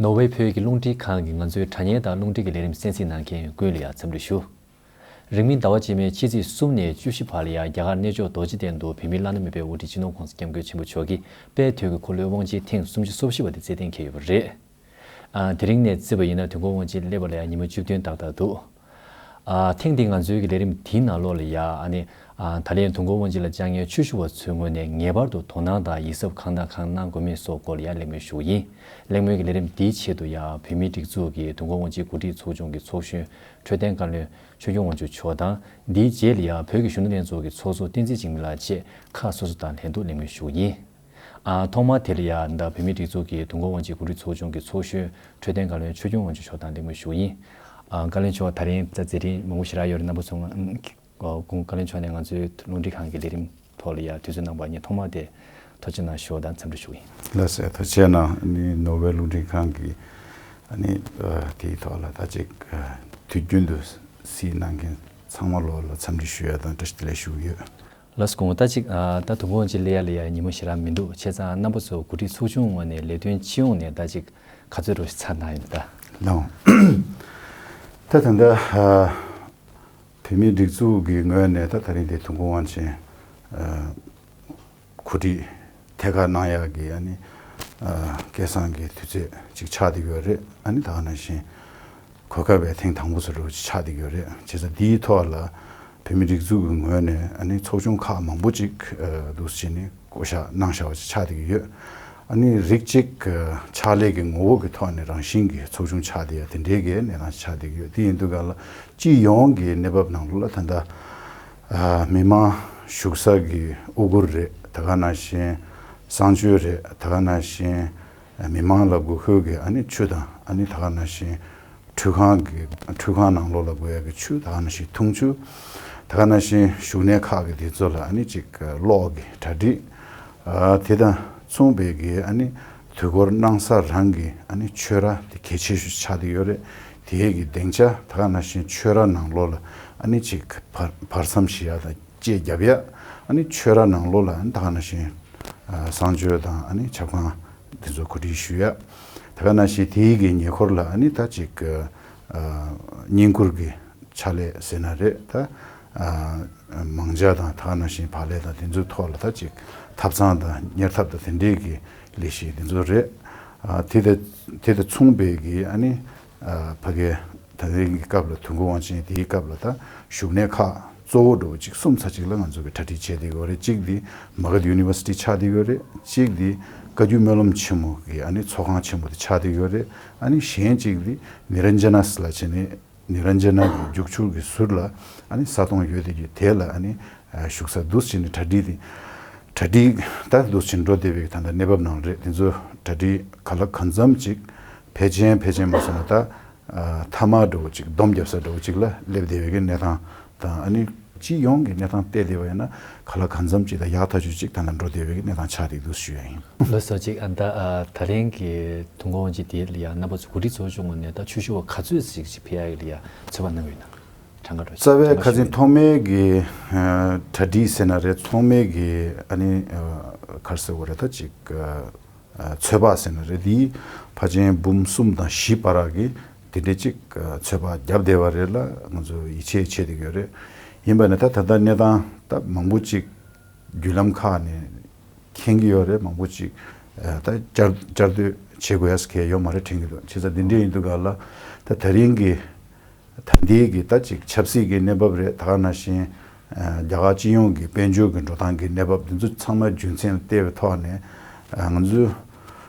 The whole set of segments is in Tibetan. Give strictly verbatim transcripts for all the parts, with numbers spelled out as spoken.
ནོར་ཝེ་བོད་ཀྱི་རླུང་འཕྲིན་ཁང་གིས་ང་ཚོའི་དྲ་བརྙན་དང་རླུང་འཕྲིན་གྱི་ལས་རིམ་གསན་གཟིགས་གནང་མཁན་ཀུན་ལ་ཡང་འཚམས་འདྲི་ཞུ། རིང་མིན་ཟླ་བ་རྗེས་མའི་ཕྱི་ཚེས་གསུམ་ནས་བཅུ་བཞི་བར་ལ་ཡང་རྒྱ་གར་གནས་མཆོག་རྡོ་རྗེ་གདན་དུ་བོད་མིའི་བླ་ན་མེད་པའི་དབུ་ཁྲིད་སྤྱི་ནོར་༸གོང་ས་༸སྐྱབས་མགོན་ཆེན་པོ་མཆོག་གིས་དཔལ་དུས་ཀྱི་འཁོར་ལོའི་དབང་ཆེན་ཐེངས་སུམ་ཅུ་སོ་བཞི་པ་དེ་རྩེད་གཏན་འཁེལ་ཡོད་པ་རེད། ཨ། དེ་རིང་ནས་བརྩིས་པ་ཡིན་ན་དུས་འཁོར་དབང་ཆེན་སླེབས་པ་ལ་ཡང་ཉི་མ་བཅུ་བདུན་ཏག་ཏག་འདུག་ཨ། ཐེངས་འདིའི་ང་ཚོའི་གི་ལས་རིམ་དེའི་ནང་ལོགས་ལ་ཡ། ཨ་ནི། ཨ། ད་ལན་དུས་འཁོར་དབང་ཆེན་ལ་བཅར་མཁན་ཆོས་ཞུ་བ་ཚོའི་ངོས་ནས་ངེས་པར་དུ་དོ་སྣང་དང་ཡིད་གཟབ་གང་དང་གང་གནང་དགོས་མིན་སོགས་སྐོར་ལ་ཡ་གླེང་མོལ་ཞུ་གི་ཡིན། གླེང་མོལ་གྱི་ལས་རིམ་འདིའི་ཆེད་དུ་ཡ། བོད་མིའི་སྒྲིག་འཛུགས་ཀྱི་དུས་འཁོར་དབང་ཆེན་གོ་སྒྲིག་ཚོགས་ཆུང་གི་ཚོགས་གཞོན་འཕྲོད་བསྟེན་བཀའ་བློན་ཆོས་སྐྱོང་དབང་ཕྱུག་མཆོག་དང་། འདིའི་རྗེས་ལ་ཡ། བོད་ཀྱི་གཞོན་ནུ་ལྷན་ཚོགས་ཀྱི་ཚོགས་གཙོ་བསྟན་འཛིན་འཇིགས་མེད་ལགས་བཅས་ཁག་སོ་སོ་དང་ལྷན་དུ་གླེང་མོལ་ཞུ་གི་ཡིན། ཨ། ཐོག་མར་དེ་ལ་ཡ། ད་བོད་མིའི་སྒྲིག་འཛུགས་ཀྱི་དུས་འཁོར་དབང་ཆེན་གོ་སྒྲིག་ཚོགས་ཆུང་གི་ཚོགས་གཞོན་འཕྲོད་བསྟེན་བཀའ་བློན་ཆོས་སྐྱོང་དབང་ཕྱུག་མཆོག་དང་གླེང་མོལ་ཞུ་གི་ཡིན། ཨ། བཀའ་བློན་མཆོག་ད་རིང་ད་མཛད་རིམ་མང་པོ་ཞེ་དྲག་ཡོད་རེད། རྣམ་པ་ཚོ་ང་། ཨ། ཁོང་བཀའ་བློན་མཆོག་ནས་ང་ཚོའི་རླུང་འཕྲིན་ཁང་གི་ལས་རིམ་ཐོག་ལ་ཡ་དུས་ཚོད་གནང་བར་ངས་ཐོག་མར་དེ་ཐུགས་རྗེ་གནང་ཞུ་བ་དང་འཚམས་འདྲི་ཞུ་གི་ཡིན། ལགས་སོ། ཐུགས་རྗེ་གནང་། ནི་ནོར་ཝེ་རླུང་འཕྲིན་ཁང་གི། ཨ་ནི། ཨ། དེའི་ཐོག་ལ་ད་ཅིག་ཨ། དུས་རྒྱུན་དུ་གཟིགས་གནང་མཁན་ཚང་མ་ལོག་ལ་འཚམས་འདྲི་ཞུ་ཡ་དང་བཀྲ་ཤིས་བདེ་ལེགས་ཞུ་གི་ཡོད། ལགས་སོ། ད་ཅིག་ཨ། ད་དུས་འཁོར་དབང་ཆེན་སླེབས་ཡ་ལ་ཡ་ཉི་མ་ཞེ་དྲག་མི་འདུག་བྱས་ཙང་རྣམ་པ་ཚོ་གོ་སྒྲིག་ཚོགས་ཆུང་ངོས་ནས་ལས་དོན་སྤྱི་ཡོངས་ནས་ད་ཅིག་ག་ཚོད་འགྲོ་ཞིག་ཚར་གནང་ཡོད་ད། ལགས། ད་ད་ལྟ་ཨ། བོད་མིའི་སྒྲིག་འཛུགས་ཀྱི་ངོས་ནས་ད་ད་རིང་འདི་དུས་འཁོར་དབང་ཆེན་ཨ། གོ་སྒྲིག་ཐད་ཀར་གནང་ཡག་གི། ཨ་ནི། ཨ། སྐལ་བཟང་གི་དུས་ཚོད་ཅིག་ཆགས་བསྡད་ཡོད་རེད། ཨ་ནི་ད་ག་ནང་བཞིན་གོ་སྐབས་པའི་ཐེངས་དང་པོ་སུ་རུ་ཆགས་བསྡད་ཡོད་རེད། བྱས་ཙང་འདིའི་ཐོག་ལ་བོད་མི་སྒྲིག་འཛུགས་ཀྱི་ངོས་ནས། ཨ་ནི་ཚོགས་ཆུང་ཁག་མང་པོ་ཅིག་ཨ། འདུག་སེ་བྱས་ནས་བསྐོ་བཞག་གནང་བཞག་པ་ཅིག་ཆགས་བསྡད་ཡོད། ཨ་ནི་རིགས་གཅིག་ཨ། ཕྱག་ལས་ཀྱི་ངོ་བོ་གི་ཐོག་ནས་རང་བཞིན་གྱི་ཚོགས་ཆུང་ཆགས་བསྡད་ཡ་དེ་འདྲའི་གི་གནས་སྟངས་ཆགས་བསྡད་ཡོད། དེ་ཡིན་དུས་ག་ལ་སྤྱི་ཡོངས་ཀྱི་གནས་བབ་ནང་ལོགས་ལ་ད་ལྟ། ཨ། མི་མང་བཞུགས་ས་གི་དབུ་གུར་རེད། ད་ག་ནང་བཞིན་གསང་སྤྱོད་རེད། ད་ག་ནང་བཞིན་མི་མང་ལ་དགོས་མཁོ་གི། ཨ་ནི་ཆུ་དང་། ཨ་ནི་ད་ག་ནང་བཞིན་ཁྲུས་ཁང་གི། ཁྲུས་ཁང་ནང་ལོགས་ལ་དགོས་ཡ་གི་ཆུ། ད་ག་ནང་བཞིན་འཐུང་ཆུ། ད་ག་ནང་བཞིན་བཞུགས་གནས་ཁག་གི་དེ་ཚོ་ལ། ཨ་ནི་ཅིག་གློག་གི་གྲ་སྒྲིག་ཨ། དེ་དང་མཚུངས་པའི་གི། ཨ་ནི་དུས་འཁོར་གནང་ས་རང་གི། ཨ་ནི་ཆོས་ར་དེ་གལ་ཆེ་ཤོས་ཆགས་བསྡད་ཡོད་རེད། དེའི་གི་སྡིངས་ཆ། ད་ག་ནང་བཞིན་ཆོས་ར་ནང་ལོགས་ལ། ཨ་ནི་ཅིག་བར་བར་མཚམས་བཞི་ཡ་དང་བཅད་རྒྱབ་ཡ། ཨ་ནི་ཆོས་ར་ནང་ལོགས་ལ། ཨ་ནི་ད་ག་ནང་བཞིན་ཨ། གསང་སྤྱོད་དང་། ཨ་ནི་ཆབ་ཁང་དེ་ཚོ་གོ་སྒྲིག་ཞུ་ཡ། ད་ག་ནང་བཞིན་དེའི་གི་ཉེ་འཁོར་ལ། ཨ་ནི་ད་ཅིག་ཨ། བསྙེན་བཀུར་གི་ཕྱག་ལས་ཟེར་ན་རེད། ད་ཨ། མང་ཇ་དང་། ད་ག་ནང་བཞིན་བག་ལེབ་དང་དེ་ཚོའི་ཐོག་ལ་ད་ཅིག་ཐབ་ཚང་དང་གཉེར་ཐབ་དང་དེ་འདྲའི་གི་ལས་གཞི་དེ་ཚོ་རེད། ཨ། དེ་དང་དེ་དང་མཚུངས་པའི་གི། ཨ་ནི་ཨ། ཕ་གི་ད་རིང་གི་སྐབས་ལ། དུས་འཁོར་དབང་ཆེན་དེའི་སྐབས་ལ་ད་བཞུགས་གནས་ཁག་གཙོ་བོ་འདྲ་བོ་ཅིག་གསུམ་ཚ་གཅིག་ལ་ང་ཚོ་གི་གྲ་སྒྲིག་བྱས་བསྡད་ཡོད་རེད། གཅིག་དེ་མ་གྷ་དྷ་ཡུ་ནི་ཝར་སི་ཊི་ཆགས་བསྡད་ཡོད་རེད། གཅིག་དེ་བཀའ་བརྒྱུད་སྨོན་ལམ་ཆེན་མོ་གི། ཨ་ནི་ཚོགས་ཁང་ཆེན་མོ་དེ་ཆགས་བསྡད་ཡོད་རེད། ཨ་ནི་གཞན་གཅིག་དེ་ནི་རན་ཇ་ན་ལ་བྱས་ནས། ནི་རན་ཇ་ན་གི་རྒྱུག་ཆུ་གི་ཟུར་ལ། ཨ་ནི་ས་དོང་ཡོད་དེ་གི་དེ་ལ། ཨ་ནི་ཨ། བཞུགས་ས་འདུག་སེ་བྱས་ནས་གྲ་སྒྲིག་དེ། གྲ་སྒྲིག་ད་འདུག་སེ་བྱས་ནས་འགྲོ་བསྡད་པའི་གི་ད་ལྟ་གནས་བབ་ནང་རེད། དེ་ཚོ་གྲ་སྒྲིག་ག་ལ་གང་འཚམ་ཅིག་ཕལ་ཆེར་ཕལ་ཆེར་མ་སོང་ན་ད་ཨ། མཐའ་མ་འདྲ་བོ་ཅིག་སྡོམ་རྒྱབ་ས་འདྲ་བོ་ཅིག་ལ་སླེབས་བསྡད་པའི་གི་གནས་སྟངས་དང་། ཨ་ནི་སྤྱི་ཡོངས་ཀྱི་གནས་སྟངས་བལྟས་བསྡད་པ་ཡིན་ན། ག་ལ་གང་འཚམ་ཅིག་དང་ཡག་ཐག་ཆོད་ཅིག་ད་ལྟ་འགྲོ་བསྡད་པའི་གནས་སྟངས་ཆགས་བསྡད་འདུག་ཞུ་ཡ་ཡིན། ལགས་སོ། ཅིག་ཨ། ད་ཨ། ད་རིང་གི་དུས་འཁོར་དབང་ཆེན་དེ་ལ་ཡ་རྣམ་པ་ཚོ་གོ་སྒྲིག་ཚོགས་ཆུང་ངོས་ནས་ད་ཆོས་ཞུ་བ་ག་ཚོད་ཅིག་ཅིག་ཕེབས་ཡ་ལ་ཡ་ཚོད་དཔག་གནང་གི་ཡོད་ན། གྲངས་ཀ་འདྲ་རྩ་བའི་ཁ་སང་ཐོག་མའི་གི་ཨ། གྲ་སྒྲིག་ཟེར་ན་རེད། ཐོག་མའི་གི། ཨ་ནི། ཨ། ག་རེ་ཟེར་དགོས་རེད། ད་ཅིག་ཨ། ཚོད་དཔག་ཟེར་ན་རེད། དེ་ཕལ་ཆེར་འབུམ་གསུམ་དང་བཞི་བར་གྱི་དེ་འདྲའི་ཅིག་ཨ། ཚོད་དཔག་བརྒྱབ་བསྡད་པ་རེད་ལ། ང་ཚོ་ཡིད་ཆེས་བྱེད་བསྡད་ཀྱི་ཡོད་རེད། ཡིན་པ་ནི་ད་ད་ལྟ་གནས་སྟངས་ད་མང་པོ་ཅིག་བརྒྱུད་ལམ་ཁག་ནས་མཁྱེན་གྱི་ཡོད་རེད། མང་པོ་ཅིག་ཨ། ད་བསྐྱར་བསྐྱར་ཟློས་བྱེད་དགོས་ཡ་གལ་ཡོད་མ་རེད་དྲན་གྱི་འདུག་བྱས་ཙང་འདི་འདྲ་ཡིན་དུས་ག་ལ། ད་ད་རིང་གི་ད་ལྟའི་གི་ད་ཅིག་ཆབ་སྲིད་ཀྱི་གནས་བབ་རེད། ད་ག་ནང་བཞིན་ཨ། རྒྱ་གར་སྤྱི་ཡོངས་ཀྱི་དཔལ་འབྱོར་གྱི་འགྲོ་སྟངས་ཀྱི་གནས་བབ་འདི་ཚོ་ཚང་མ་རྒྱུ་མཚན་ལ་བལྟས་པའི་ཐོག་ནས། ཨ། ང་ཚོའི་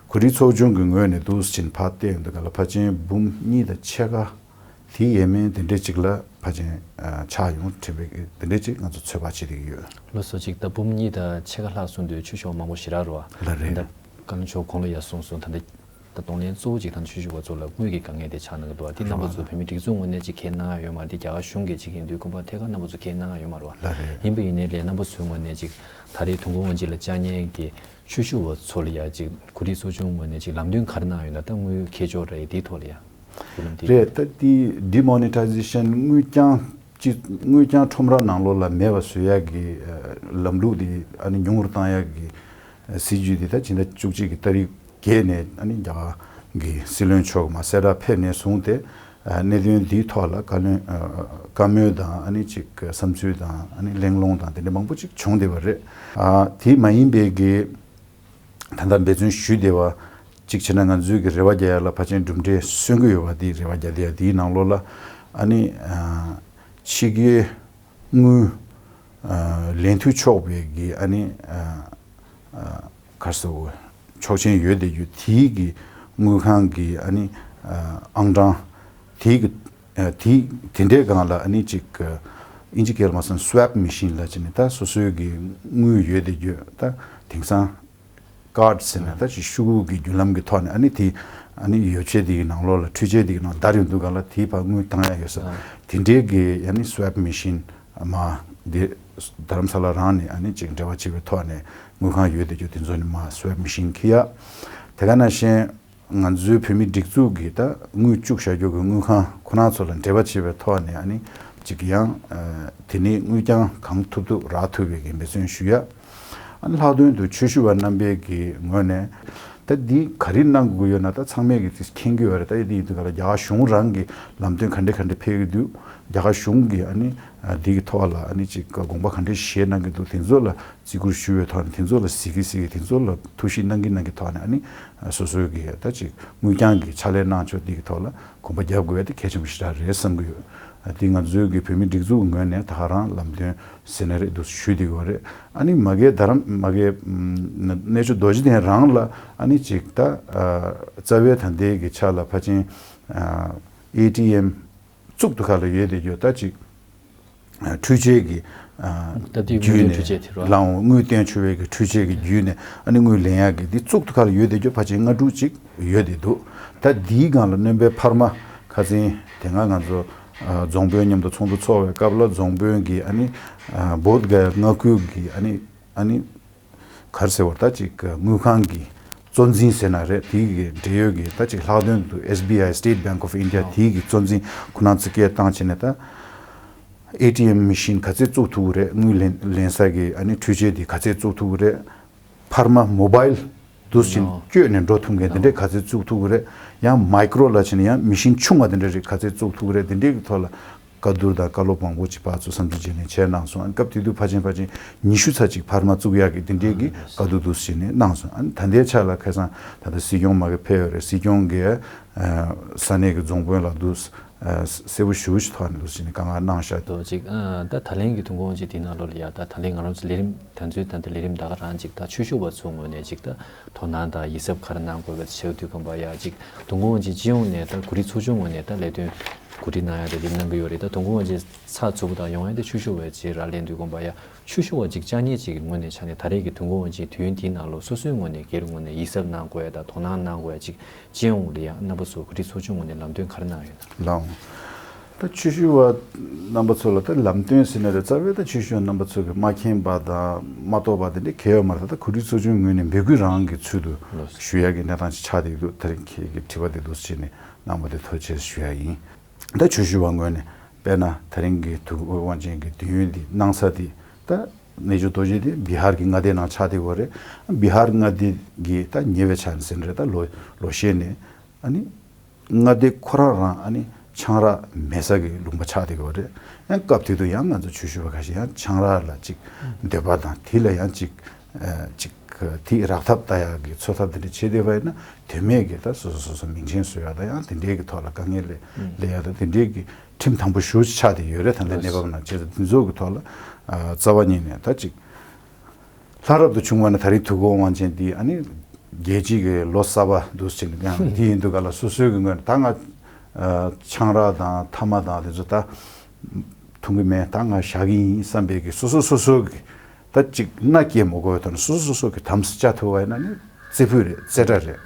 གོ་སྒྲིག་ཚོགས་ཆུང་གི་ངོས་ནས་འདུག་སེ་བྱས་ནས་ཕར་བལྟས་ཡོང་དུས་ག་ལ། ཕལ་ཆེར་འབུམ་གཉིས་དང་ཕྱེད་ཀ་དེ་ཡས་མས་དེ་འདྲས་ཅིག་ལ་ཕལ་ཆེར་ཨ། ཆགས་ཡོང་དྲན་པའི་དེ་འདྲས་ཅིག་ང་ཚོ་ཚོད་དཔག་བྱེད་བསྡད་ཀྱི་ཡོད། ལགས་སོ། ཅིག་ད་འབུམ་གཉིས་དང་ཕྱེད་ཀ་ལྷག་སོང་དུས་ཆོས་ཞུ་བ་མང་པོ་ཞེ་དྲག་རེད་པ། ལགས་རེད། ད་བཀའ་བློན་མཆོག་གོང་ལ་ཡ་གསུངས་སོང་། ད་ལྟ་ད་གདོང་ལེན་གཙོ་བོ་ཅིག་ད་ཆོས་ཞུ་བ་ཚོ་ལ་དངུལ་གྱི་དཀའ་ངལ་དེ་ཆགས་གནང་གི་འདུག་པ། དེ་རྣམ་པ་ཚོ་བོད་མིའི་སྒྲིག་འཛུགས་ངོས་ནས་ཅིག་འགན་གནང་ཡ་ཡོད་མ་རེད། དེ་རྒྱ་གར་གཞུང་གིས་ཅིག་ཡིན་དུས་དགོངས་པ་ཐད་ཀར་རྣམ་པ་ཚོ་འགན་གནང་ཡ་ཡོད་མ་རེད་པ། ལགས་རེད། ཡིན་པ་ཡིན་ནའི་ལས་རྣམ་པ་ཚོའི་ངོས་ནས་ཅིག་ད་རེས་དུས་འཁོར་དབང་ཆེན་ལ་བཅར་མཁན་གྱི་ཆོས་ཞུ་བ་ཚོ་ལ་ཡ་ཅིག་གོ་སྒྲིག་ཚོགས་ཆུང་ངོས་ནས་ཅིག་ལམ་སྟོན་ག་རེ་གནང་ཡོད་ན། ད་དངུལ་ཁྱད་ཆོས་རེད། དེའི་ཐོག་ལ་ཡ་བརྒྱུད་ལམ་དེ། རེད། ད་དེ་ཌི་མོ་ནི་ཊའི་ཛེ་ཤན་དངུལ་རྐྱང་ཅི་དངུལ་རྐྱང་ཁྲོམ་ར་ནང་ལོགས་ལ་མེད་པ་བཟོ་ཡག་གི་ཨ། ལམ་ལུགས་དེ་ཨ་ནི་ཉུང་རུ་བཏང་ཡག་གི་ཨ། སྲིད་ཇུས་དེ་ད་ཕྱི་ཟླ་བཅུ་གཅིག་གི་ཏ་རིག་བརྒྱད་ནས་ཨ་ནི་རྒྱ་གར་ གི་སྲིད་བློན་མཆོག་མ་གསལ་བསྒྲགས་ཕེབས་ནས་བཟུང་སྟེ། ཨ་གནད་དོན་འདིའི་ཐོག་ལ་བཀའ་བློན་ཨ་བཀའ་མོལ་དང་ཨ་ནི་ཅིག་བསམ་ཚུལ་དང་ཨ་ནི་གླེང་སློང་དང་དེ་འདྲ་མང་པོ་ཅིག་བྱུང་བསྡད་པ་རེད། ཨ་དེ་མ་ཡིན་པའི་གི་ད་ལྟ་འབད་བརྩོན་ཞུས་བསྡད་པ་གཅིག་བྱས་ན་ང་ཚོའི་གི་རེ་བ་རྒྱག་ཡ་ལ་ཕལ་ཆེར་གྲུབ་འབྲས་སོན་གི་ཡོད་པ་དེ་རེ་བ་རྒྱག་བསྡད་ཡ་དེའི་ནང་ལོགས་ལ་ཨ་ནི་ཨ་ཕྱི་རྒྱལ་དངུལ་ཨ་ལེན་ཐུབ་ཆོག་པའི་གི་ཨ་ནི་ཨ་ཨ་ག་རེ་ཟེར་དགོས། ཆོག་མཆན་ཡོད་བསྡད་རྒྱུ་དེའི་གི་དངུལ་ཁང་གི་ཨ་ནི་ཨ་ཨང་གྲངས་དེའི་གི་ཨ་དེ་དེ་འདྲའི་སྒང་ལ་ཨ་ནི་ཅིག་ཨ་ཨིན་ཇི་སྐད་ལ་མ་སོང་སུ་ཝེབ་མེ་ཤིན་ལབ་བྱས་ནས་ད་སོ་སོའི་གི་དངུལ་ཡོད་བསྡད་རྒྱུ་ད་དེང་སང་ཀར་ཌི་ཟེར་ནས་ད་ཅིག་ཤོག་གུ་གི་བརྒྱུད་ལམ་གི་ཐོག་ནས་ཨ་ནི་དེ་ཨ་ནི་ཡོ་བྱད་དེ་གི་ནང་ལོགས་ལ་འཕྲུལ་ཆས་དེ་གི་ནང་བརྡར་ཡོང་དུས་སྒང་ལ་དེའི་ཕར་དངུལ་བཏང་ཡ་ཡོད་ས་ཨ་དེ་འདྲའི་གི་ཨ་ནི་སུ་ཝེབ་མེ་ཤིན་མ་དེ་རྡ་རམ་ས་ལ་རང་ནས་ཨ་ནི་ཅིག་འབྲེལ་བ་བྱེད་པའི་ཐོག་ནས་དངུལ་ཁང་ཡོད་བསྡད་རྒྱུ་དེ་ཚོ་ནས་མ་སུ་ཝེབ་མེ་ཤིན་འཁྱེར་ཡ། དེ་ག་ནང་བཞིན་ང་ཚོའི་བོད་མིའི་སྒྲིག་འཛུགས་ཀྱི་ད་དངུལ་བཅུག་བཞག་རྒྱུ་གི་དངུལ་ཁང་ཁོ་ན་ཚོ་ལ་འབྲེལ་བ་བྱེད་པའི་ཐོག་ནས་ཨ་ནི་ཅིག་ཡང་ཨ་དེ་ནས་དངུལ་རྐྱང་གང་ཐུབ་ཐུབ་རག་ཐུབ་པའི་གི་འབད་བརྩོན་ཞུ་ཡ། ཨ་ནི་ལྷག་དོན་དུ་ཆོས་ཞུ་བ་རྣམ་པའི་གི་ངོས་ནས་ད་འདི་ག་རེ་གནང་དགོས་ཡོད་ན་ད་ཚང་མས་གི་དེ་མཁྱེན་གི་ཡོད་རེད། ད་ཡིན་དུས་ག་ལ་རྒྱ་གར་གཞུང་རང་གི་ལམ་སྟོན་ག་འདྲ་ག་འདྲ་ཕེབས་གི་འདུག་རྒྱ་གར་གཞུང་གི་ཨ་ནི་ཨ་འདི་གི་ཐོག་ལ་ཨ་ནི་ཅིག་དགོངས་པ་ག་འདྲ་བཞེས་གནང་གི་འདུག་དེ་ཚོ་ལ་བརྩི་བཀུར་ཞུ་བའི་ཐོག་ནས་དེ་ཚོ་ལ་གཟིགས་གི་གཟིགས་གི་དེ་ཚོ་ལ་ཐུགས་ཞིབ་གནང་གི་གནང་གི་ཐོག་ནས་ཨ་ནི་སོ་སོའི་གི་ད་ཅིག་དངུལ་རྐྱང་གི་ཕྱག་ལས་གནང་ཕྱོགས་འདི་གི་ཐོག་ལ་གོམ་པ་རྒྱབ་དགོས་ཡ་དེ་གལ་ཆེན་པོ་ཞེ་དྲག་རེད་བསམ་གི་ཡོད། ཨ་དེ་ང་ཚོའི་གི་བོད་མི་སྒྲིག་འཛུགས་ངོས་ནས་ད་ག་རང་ལམ་སྟོན་ཟེར་ན་རེད་འདུག་ཞུས་བསྡད་ཡོད་རེད། ཨ་ནི་མ་གི་རྡ་རམ་མ་གི་ཨམ་གནས་མཆོག་རྡོ་རྗེ་གདན་རང་ལ་ཨ་ནི་ཅིག་ད་ཨ་རྩ་བའི་ད་ལྟའི་གི་ཆ་ལ་ཕལ་ཆེར་ཨ་ཨེ་ཊི་ཨེམ་གཙུག་ཏུ་ཁ་ལ་ཡོད་བསྡད་ཡོད་ད་ཅིག་ཨ་འཕྲུལ་ཆས་ཀྱི་ཨ་སྟབས་བདེའི་དངུལ་བརྒྱུད་འཕྲུལ་ཆས་དེ་རོ། ནས་ལའང་དངུལ་བཏོན་ཆོག་པའི་གི་འཕྲུལ་ཆས་ཀྱི་བརྒྱུད་ནས་ཨ་ནི་དངུལ་ལེན་ཡག་གི་འདི་གཙུག་ཏུ་ཁ་ལ་ཡོད་བསྡད་རྒྱུ་ཕལ་ཆེར་ལྔ་དྲུག་ཅིག་ཡོད་བསྡད་འདུག་ད་འདིའི་སྒང་ལ་སྣོན་པའི་འཕར་མ་ཁ་སང་དེ་སྔ་ང་ཚོ་ཨ་རྫོང་དཔོན་མཉམ་དུ་ཚོགས་འདུ་ཚོགས་པའི་སྐབས་ལ་རྫོང་དཔོན་གྱིས་ཨ་ནི་ཨ་བོད་ག་མངའ་ཁུལ་གྱི་ཨ་ནི་ཨ་ནི་ག་རེ་ཟེར་བ་ད་ཅིག་དངུལ་ཁང་གི་གཙོ་འཛིན་ཟེར་ན་རེད། དེའི་གི་འབྲེལ་ཡོད་ཀྱི་ད་ཅིག་ལྷག་དོན་དུ་ཨེས་བི་ཨའི་State Bank of India དེའི་གི་གཙོ་འཛིན་ཁོ་ན་ཚོ་སྐད་བཏང་བྱས་ནས་ད་ཨེ་ཊི་ཨེམ་མེ་ཤིན་ག་ཚད་བཙུགས་ཐུབ་ཀྱི་རེད། དངུལ་ལེན་ལེན་ས་གི་ཨ་ནི་འཕྲུལ་ཆས་དེ་ག་ཚད་བཙུགས་ཐུབ་ཀྱི་རེད། འཕར་མ་མོ་བཱའིལ་འདུག་སེ་བྱས་ནས་བསྐྱོད་ནས་འགྲོ་ཐུབ་མཁན་དེ་འདྲས་ག་ཚད་བཙུགས་ཐུབ་ཀྱི་རེད། ཡང་མའི་ཀྲོ་ལབ་བྱས་ནས་ཡང་མེ་ཤིན་ཆུང་བ་དེ་འདྲ་རེད་ག་ཚད་བཙུགས་ཐུབ་ཀྱི་རེད། དེ་འདྲས་ཀྱི་ཐོག་ལ་བཀའ་བསྡུར་དང་བཀའ་སློབ་མང་པོ་ཅིག་ཕར་ཚུར་བསམ་ཚུལ་བརྗེ་ལེན་བྱས་གནང་སོང་། ཨ་ནི་སྐབས་དེ་དུས་ཕལ་ཆེར་ཕལ་ཆེར་ཉི་ཤུ་ཚ་ཅིག་འཕར་མ་བཙུགས་ཡག་གི་དེ་འདྲས་ཀྱི་བཀའ་བསྡུར་འདུག་སེ་བྱས་ནས་གནང་སོང་། ཨ་ནི་ད་ལྟའི་ཆ་ལ་ཁ་སང་ད་ལྟ་སྲིད་སྐྱོང་མ་གི་ཕེབས་ཡོད་རེད། སྲིད་སྐྱོང་གིས་ཨ་ས་གནས་ཀྱི་རྫོང་དཔོན་ལ་འདུག་སེ་ཨ་གསལ་པོ་ཞེ་པོ་ཅིག་ཐོག་ནས་འདུག་སེ་བྱས་ནས་བཀའ་མངགས་གནང་བཞག་དོ་ཅིག་ཨ་ད་ད་ལན་གྱི་ཐོན་ཁུངས་ཅིག་དེ་ནང་ལོགས་ལ་ཡ་ད་ད་ལན་ང་རང་ཚོ་ལས་རིམ་ད་ཚོའི་ད་ལྟ་ལས་རིམ་ད་ག་རང་ཅིག་ད་ཆོས་ཞུ་བ་ཚོའི་ངོས་ནས་ཅིག་ད་དོ་སྣང་དང་ཡིད་གཟབ་ག་རེ་གནང་དགོས་པའི་ཆེད་དུ་གོམ་པ་ཡ་ཅིག་ཐོན་ཁུངས་ཅིག་སྤྱི་ཡོངས་ནས་ད་གོ་སྒྲིག་ཚོགས་ཆུང་ངོས་ནས་ད་ལས་དོན་གོ་སྒྲིག་གནང་ཡ་དེ་འདེམས་གནང་གི་ཡོད་རེད། ད་དོན་དགོང་ཅིག་ཚགས་ཚུད་པོ་དང་ཡོང་ཡ་དེ་ཆོས་ཞུ་བའི་ཅིག་རག་ལས་འདུག་དགོངས་པ་ཡ། ཆོས་ཞུ་བ་ཅིག་བཅའ་ཉེ་ཅིག་གི་ངོས་ནས་ཆ་ནས་ད་རེས་ཀྱི་དོན་དགོང་ཅིག་དུས་ཡུན་དེའི་ནང་ལོ་སོ་སོའི་ངོས་ནས་སྒེར་ངོས་ནས་ཡིད་གཟབ་གནང་དགོས་ཡ་དང་དོ་སྣང་གནང་དགོས་ཡ་ཅིག་སྤྱི་ཡོངས་ལ་ཡ་རྣམ་པ་ཚོ་གོ་སྒྲིག་ཚོགས་ཆུང་ངོས་ནས་ལམ་སྟོན་ག་རེ་གནང་ཡོད་ན། ལའང་། ད་ཆོས་ཞུ་བ་རྣམ་པ་ཚོ་ལ་ད་ལམ་སྟོན་ཟེར་ན་རེད། རྩ་བའི་ད་ཆོས་ཞུ་བ་རྣམ་པ་ཚོ་གི་མ་མཁྱེན་པ་དང་མ་རྟོགས་པ་དེ་འདྲ་གལ་ཡོད་མ་རེད། ད་གོ་སྒྲིག་ཚོགས་ཆུང་ངོས་ནས་འབོད་སྐུལ་རང་གི་ཚུལ་དུ་ཞུ་ཡ་གི་གནས་སྟངས་ཅིག་ཆགས་བསྡད་ཀྱི་འདུག་ད་རིང་ཁྱེད་ཀྱི་དྲི་བ་དེ་འདུག་སེ་བྱས་ནས་གནང་བ་དེ་ཐུགས་རྗེ་ཆེ་ཞུ་ཡ་ཡིན། ད་ཆོས་ཞུ་བ་ངོས་ནས་དཔེར་ན་ད་རིང་གི་ཐུགས་དབང་ཆེན་གྱི་དུས་ཡུན་འདི་གནང་ས་དེ་ད་གནས་མཆོག་རྡོ་རྗེ་གདན་བི་ཧར་གྱི་མངའ་སྡེ་ནང་ཆགས་བསྡད་ཡོད་རེད། བི་ཧར་མངའ་སྡེ་གི་ད་ཉེ་བའི་ཆར་ཟེར་ན་རེད། ད་ལོ་ལོ་ཤས་ནས་ཨ་ནི་མངའ་སྡེ་ཁོ་རང་རང་ཨ་ནི་ཆང་རག་མེད་ས་གི་ལུང་པ་ཆགས་བསྡད་ཡོད་རེད། ཡང་སྐབས་དེ་དུས་ཡང་ང་ཚོ་ཆོས་ཞུ་བ་ཁ་ཤས་ཡང་ཆང་རག་ལ་ཅིག་འདོད་པ་དང་དེ་ལ་ཡང་ཅིག་ཨ་ཅིག་དེ་རག་ཐབས་ལྟ་ཡག་གི་འཚོལ་ཐབས་དེ་འདྲ་བྱེད་བསྡད་པ་ཡིན་ན་དོན་མེད་ཀྱི་ད་སོ་སོ་སོ་སོ་མིང་ཆེན་བཟོ་ཡག་དང་ཡང་དེ་འདྲའི་གི་ཐོག་ལ་དཀའ་ངལ་སླེབས་ཡག་དང་དེ་འདྲའི་གི་ཁྲིམས་དམ་པོ་ཞེ་པོ་ཅིག་ཆགས་བསྡད་ཡོད་རེད། ད་ལྟའི་གནས་བབ་ནང་བྱས་ཙང་དེ་ཚོ་གི་ཐོག་ལ་ཨ་རྩ་བ་ཉིད་ནས་ད་ཅིག་ལྷག་རབ་ཏུ་བྱུང་བ་ནི་ད་རེས་ཐུགས་དགོངས་དབང་ཆེན་འདི་ཨ་ནི་རྒྱལ་སྤྱི་གི་ལོ་གསར་པ་འདུག་ཟེར་ནས་ཡང་འདི་ཡིན་དུས་ག་ལ་སོ་སོའི་གི་ངོས་ནས་ད་ང་ཨ་ཆང་རག་དང་ཐ་མག་དང་དེ་ཚོ་ད་འཐུང་གི་མེད། ད་ང་བཞག་གི་ཡིན་བསམ་པའི་གི་སོ་སོ་སོ་སོ་གི་ད་ཅིག་མནའ་སྐྱེལ་མ་དགོས་པའི་ཐོག་ནས་སོ་སོ་སོ་སོ་གི་དམ་སྲི་བཅའ་ཐུབ་པ་ཡིན་ན་ནི་རྩེ་ཕུད་རེད། རྩེ་གྲ་རེད།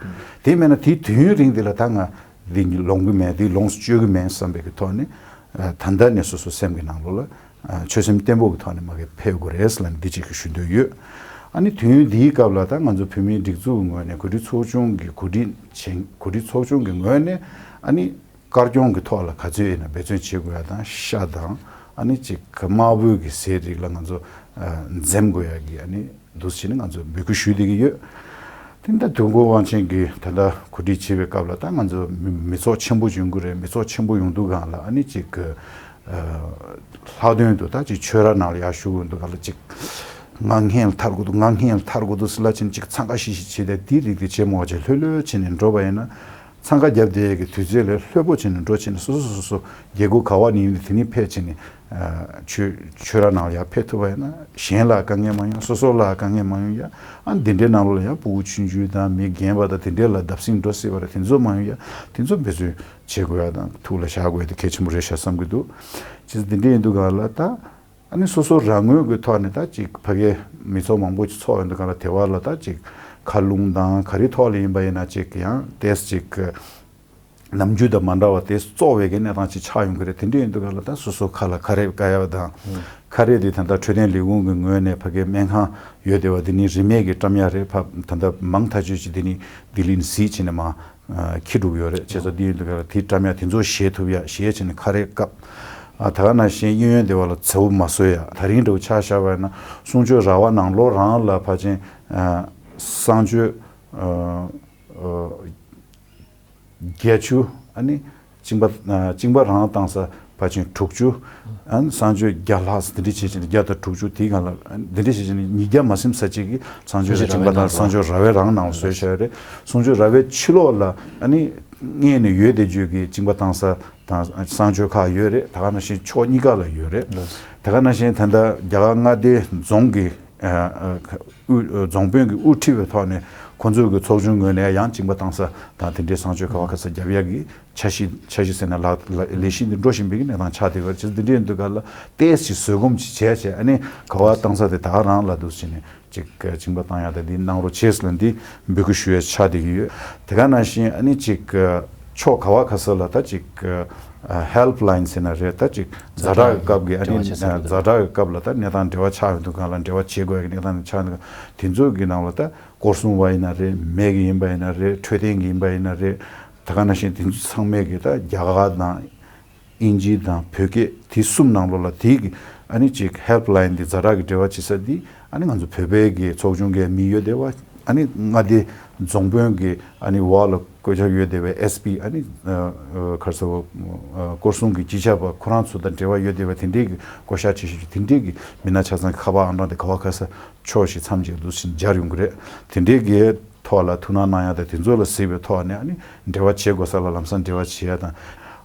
དེ་མེད་ན་དེའི་དུས་ཡུན་རིང་དེ་ལ་ད་ང་འདི་ལོངས་གི་མེད། འདི་ལོངས་སུ་སྤྱོད་གི་མེད་བསམ་པའི་གི་ཐོག་ནས་ཨ་ད་ལྟ་ནས་སོ་སོ་སེམས་གི་ནང་ལོགས་ལ་ཨ་ཆོད་སེམས་བརྟན་པོ་གི་ཐོག་ནས་མ་གི་ཕེབས་དགོས་རེད་ལབ་ནས་འདི་གཅིག་གི་ཞུ་འདོད་ཡོད། ཨ་ནི་དུས་ཡུན་འདིའི་སྐབས་ལ་ད་ང་ཚོ་བོད་མིའི་སྒྲིག་འཛུགས་ཀྱི་ངོས་ནས་གོ་སྒྲིག་ཚོགས་ཆུང་གི་གོ་སྒྲིག་བྱེད་གོ་སྒྲིག་ཚོགས་ཆུང་གི་ངོས་ནས་ཨ་ནི་དཀར་སྐྱོང་གི་ཐོག་ལ་ག་ཚོད་ཡིན་ན་འབད་བརྩོན་བྱེད་དགོས་ཡ་དང་ཤ་དང་ཨ་ནི་ཅིག་དམར་པོའི་གི་ཟས་རིགས་ལ་ང་ཚོ་ཨ་འཛེམ་དགོས་ཡ་གི་ཨ་ནི་འདུག་སེ་བྱས་ནས་ང་ཚོ་འབོད་སྐུལ་ཞུས་བསྡད་ཀྱི་ཡོད། དེ་འདྲ་དོན་གོ་དབང་ཆེན་གྱིས་ད་ལྟ་གོ་སྒྲིག་བྱེད་པའི་སྐབས་ལ་ད་ང་ཚོ་མི་མི་ཚོགས་ཆེན་པོ་ཡོང་གི་རེད། མི་ཚོགས་ཆེན་པོ་ཡོང་དུས་སྒང་ལ་ཨ་ནི་ཅིག་གི་ལྷག་དོན་དུ་ད་ཅིག་ཆོས་ར་ནང་ལ་ཡར་ཞུགས་ཡོང་དུས་སྒང་ལ་ཅིག་ང་སྔོན་ལ་ཐར་དགོས་འདུག་ང་སྔོན་ལ་ཐར་དགོས་འདུག་ཟེར་ལབ་བྱས་ནས་ཅིག་འཚང་ཁ་ཤིག་ཤིག་བྱས་ཏེ་དེའི་རིགས་དེ་བྱེད་མ་དགོས་བྱས་ལྷོད་ལྷོད་བྱས་ནས་འགྲོ་བ་ཡིན་ན། འཚང་ཁ་བརྒྱབ་བསྡད་ཡས་ཀྱི་དུས་ཚོད་ལས་ལྷོད་པོ་བྱས་ནས་འགྲོ་བྱས་ནས་སོ་སོ་སོ་སོ་རྒྱལ་སྒོ་ག་བ་ནས་ཡིན་ནའི་དེ་ནས་ཕེབས་བྱས་ནས་ཆོས་ཆོས་ར་ནང་ལ་ཡར་ཕེབས་ཐུབ་པ་ཡིན་ན་གཞན་ལ་དཀའ་ངལ་མ་ཡོང་། སོ་སོ་ལ་དཀའ་ངལ་མ་ཡོང་ཡ། ཨ་འདི་འདྲའི་ནང་ལོགས་ལ་ཡང་ཕྲུ་གུ་ཆུང་ཆུང་དང་མི་རྒན་པ་དང་དེ་འདྲའི་ལ་བརྡབ་གསིག་འགྲོ་སྲིད་པ་རེད། དེ་ཚོ་མ་ཡོང་ཡ། དེ་ཚོ་འབད་བརྩོན་བྱེད་དགོས་ཡ་དང་ཐུགས་ལ་བཞག་དགོས་ཡ་དེ་གལ་ཆེན་པོ་རེད་ཤག་བསམ་གྱི་འདུག་ཅེས་འདི་འདྲ་ཡིན་དུས་སྒང་ལ་ད། ཨ་ནི་སོ་སོ་རང་ངོས་ཀྱི་ཐོག་ནས་ད་ཅིག་ཕ་གིའི་མི་ཚོགས་མང་པོ་ཅིག་ཚོགས་ཡོང་དུས་སྒང་ལ་དེ་བ་ལ་ད་ཅིག་མཁའ་རླུང་དང་ག་རེ་ཐོག་ལ་ཡིན་པ་ཡིན་ན་ཅིག་ཡང་ཏོག་ཙམ་ཅིག་ནམ་རྒྱུན་དང་མ་འདྲ་བ་ཏོག་ཙམ་བཙོག་པའི་གི་གནས་སྟངས་ཅིག་ཆགས་ཡོང་གི་རེད། དེ་འདྲ་ཡིན་དུས་སྒང་ལ་ད་སོ་སོ་ཁ་ལ་ཁ་རས་བཀལ་ཡ་དང་། ཁ་རས་དེ་ད་ལྟ་འཕྲོད་བསྟེན་ལས་ཁུངས་ཀྱི་ངོས་ནས་ཕ་གིའི་སྨན་ཁང་ཡོད་བསྡད་པ་དེ་ནི་རིན་མེད་ཀྱི་བཀྲམ་ཡ་རེད། ཕ་ད་ལྟ་མང་ཐག་ཆོད་ཅིག་དེ་ནི་ལྡི་ལི་ནས་གཟིགས་བྱས་ནས་མ། ཨ་འཁྱེར་འགྲོ་གི་ཡོད་རེད། བྱས་ཙང་འདི་ཡིན་དུས་ག་ལ་དེའི་བཀྲམ་ཡ་དེ་ཚོ་བཞེས་ཐུབ་ཡ། བཞེས་བྱས་ནས་ཁ་རས་བཀབ། ཨ་ད་ག་ནང་བཞིན་གཡས་གཡོན་དེ་བ་ལ་ཚ་བོ་མ་བཟོ་ཡ། ད་རིང་འདྲ་བོ་ཆ་བཞག་པ་ཡིན་ན་གསུང་ཆོས་ར་བ་ནང་ལོགས་རང་ལ་ཕལ་ཆེར་ཨ་གསང་སྤྱོད་ཨ་ཨ་བརྒྱད་ཅུ། ཨ་ནི་གཅིན་པ་ཨ་གཅིན་པ་རང་བཏང་ས་ཕལ་ཆེར་དྲུག་ཅུ། ཨ་ནི་གསང་སྤྱོད་བརྒྱ་ལྷག་ཙམ་འདི་འདྲ་བྱས་བྱས་ནས་བརྒྱ་དང་དྲུག་ཅུ་དེའི་སྒང་ལ་འདི་འདྲ་བྱས་བྱས་ནས་ཉིས་བརྒྱ་མ་ཟིན་ས་གཅིག་གིས་གསང་སྤྱོད་ཀྱི་གཅིན་པ་དང་གསང་སྤྱོད་ར་བའི་རང་ནང་ལ་བཟོས་བཞག་ཡོད་རེད། གསང་སྤྱོད་ར་བའི་ཕྱི་ལོགས་ལ་ཨ་ནི་སྔས་ནས་ཡོད་བསྡད་རྒྱུ་གི་གཅིན་པ་བཏང་ས་དང་གསང་སྤྱོད་ཁག་ཡོད་རེད། ད་ག་ནང་བཞིན་ཕྱོགས་གཉིས་ཀ་ལ་ཡོད་རེད། ད་ག་ནང་བཞིན་ད་ལྟ་རྒྱ་གར་མངའ་སྡེ་རྫོང་གི་ཨ་ཨ་དབུས་རྫོང་དཔོན་གྱི་དབུ་ཁྲིད་པའི་ཐོག་ནས་ཁོང་ཚོ་གི་ཚོགས་ཆུང་ངོས་ནས་ཡང་གཅིན་པ་བཏང་ས་དང་དེ་འདྲའི་གསང་སྤྱོད་ག་བ་ག་ས་རྒྱབ་ཡ་གི་འཆར་གཞི་འཆར་གཞི་ཟེར་ན་ལག་ལ་ལས་གཞི་འདི་འགྲོ་བཞིན་པའི་གི་གནས་སྟངས་ཆགས་བསྡད་ཡོད་རེད། བྱས་ཙང་འདི་འདྲའི་ཡིན་དུས་ག་ལ་ཏོག་ཙམ་བཟོད་སྒོམ་ཅིག་བྱས་བྱས་ཨ་ནི་ག་བ་བཏང་ས་དེ་ད་ག་རང་ལ་འདུག་ཟེར་ནས་ཅིག་གི་གཅིན་པ་བཏང་ཡ་དེ་འདི་གནང་རོགས་བྱས་ཟེར་ལ་འདི་འབོད་སྐུལ་ཞུ་ཡ་ཆགས་བསྡད་ཀྱི་ཡོད། དེ་ག་ནང་བཞིན་ཨ་ནི་ཅིག་གི་ཕྱོགས་ག་བ་ག་ས་ལ་ད་ཅིག་གི་ཧེལ་པ་ལ་ཡིན་ཟེར་ན་རེད། ད་ཅིག་ཛ་དྲག་གི་སྐབས་ཀྱི་ཨ་ནི་འབྲེལ་བ་བྱེད་ས་རེད། ཛ་དྲག་གི་སྐབས་ལ་ད་གནས་སྟངས་འབྲེལ་བ་ཆགས་ཡོང་དུས་ག་ལ་འབྲེལ་བ་བྱེད་དགོས་ཡ་གི་གནས་སྟངས་ཆགས་འདུག་དེ་ཚོ་གི་ནང་ལ་ད་སྐོར་སྲུང་བ་ཡིན་ན་རེད། མི་གི་ཡིན་པ་ཡིན་ན་རེད། འཕྲོད་བསྟེན་གི་ཡིན་པ་ཡིན་ན་རེད། ད་ག་ནང་བཞིན་དེ་ཚོ་ཚང་མས་གི་ད་རྒྱ་གར་དང་དབྱིན་ཇི་དང་བོད་སྐད་དེ་གསུམ་ནང་ལོགས་ལ་དེ་གི་ཨ་ནི་ཅིག་ཧེལ་པ་ལ་ཡིན་དེ་ཛ་དྲག་གི་འབྲེལ་བ་བྱེད་ས་དེ་ཨ་ནི་ང་ཚོ་བོད་པའི་གི་ཚོགས་ཆུང་གི་མི་ཡོད་བསྡད་པ། ཨ་ནི་མངའ་སྡེ་རྫོང་དཔོན་གི་ཨ་ནི་འོག་ལ་བསྐོ་བཞག་ཡོད་བསྡད་པའི་ཨེས་པི་ཨ་ནི་ཨ་ཨ་ག་རེ་ཟེར་བ་ཨ་སྐོར་སྲུང་གི་སྤྱི་ཁྱབ་པ་ཁོ་རང་ཚོ་དང་འབྲེལ་བ་ཡོད་བསྡད་པ་དེ་འདྲའི་གི་བསྐོ་བཞག་བྱེད་བཞིན་དེ་འདྲའི་གི་མི་སྣ་ཆ་ཚང་གི་ཁ་པར་ཨང་གྲངས་དེ་ག་བ་ག་ས་ཕྱོགས་བཞི་མཚམས་བརྒྱད་དུ་ཕྱིན་སྦྱར་ཡོང་གི་རེད། དེ་འདྲའི་གི་ཐོག་ལ་ཐུགས་སྣང་གནང་ཡ་དང་དེ་ཚོ་ལ་གཟིགས་པའི་ཐོག་ནས་ཨ་ནི་འབྲེལ་བ་བྱེད་དགོས་ས་ལ་ལམ་སང་འབྲེལ་བ་བྱེད་ཡ་དང་།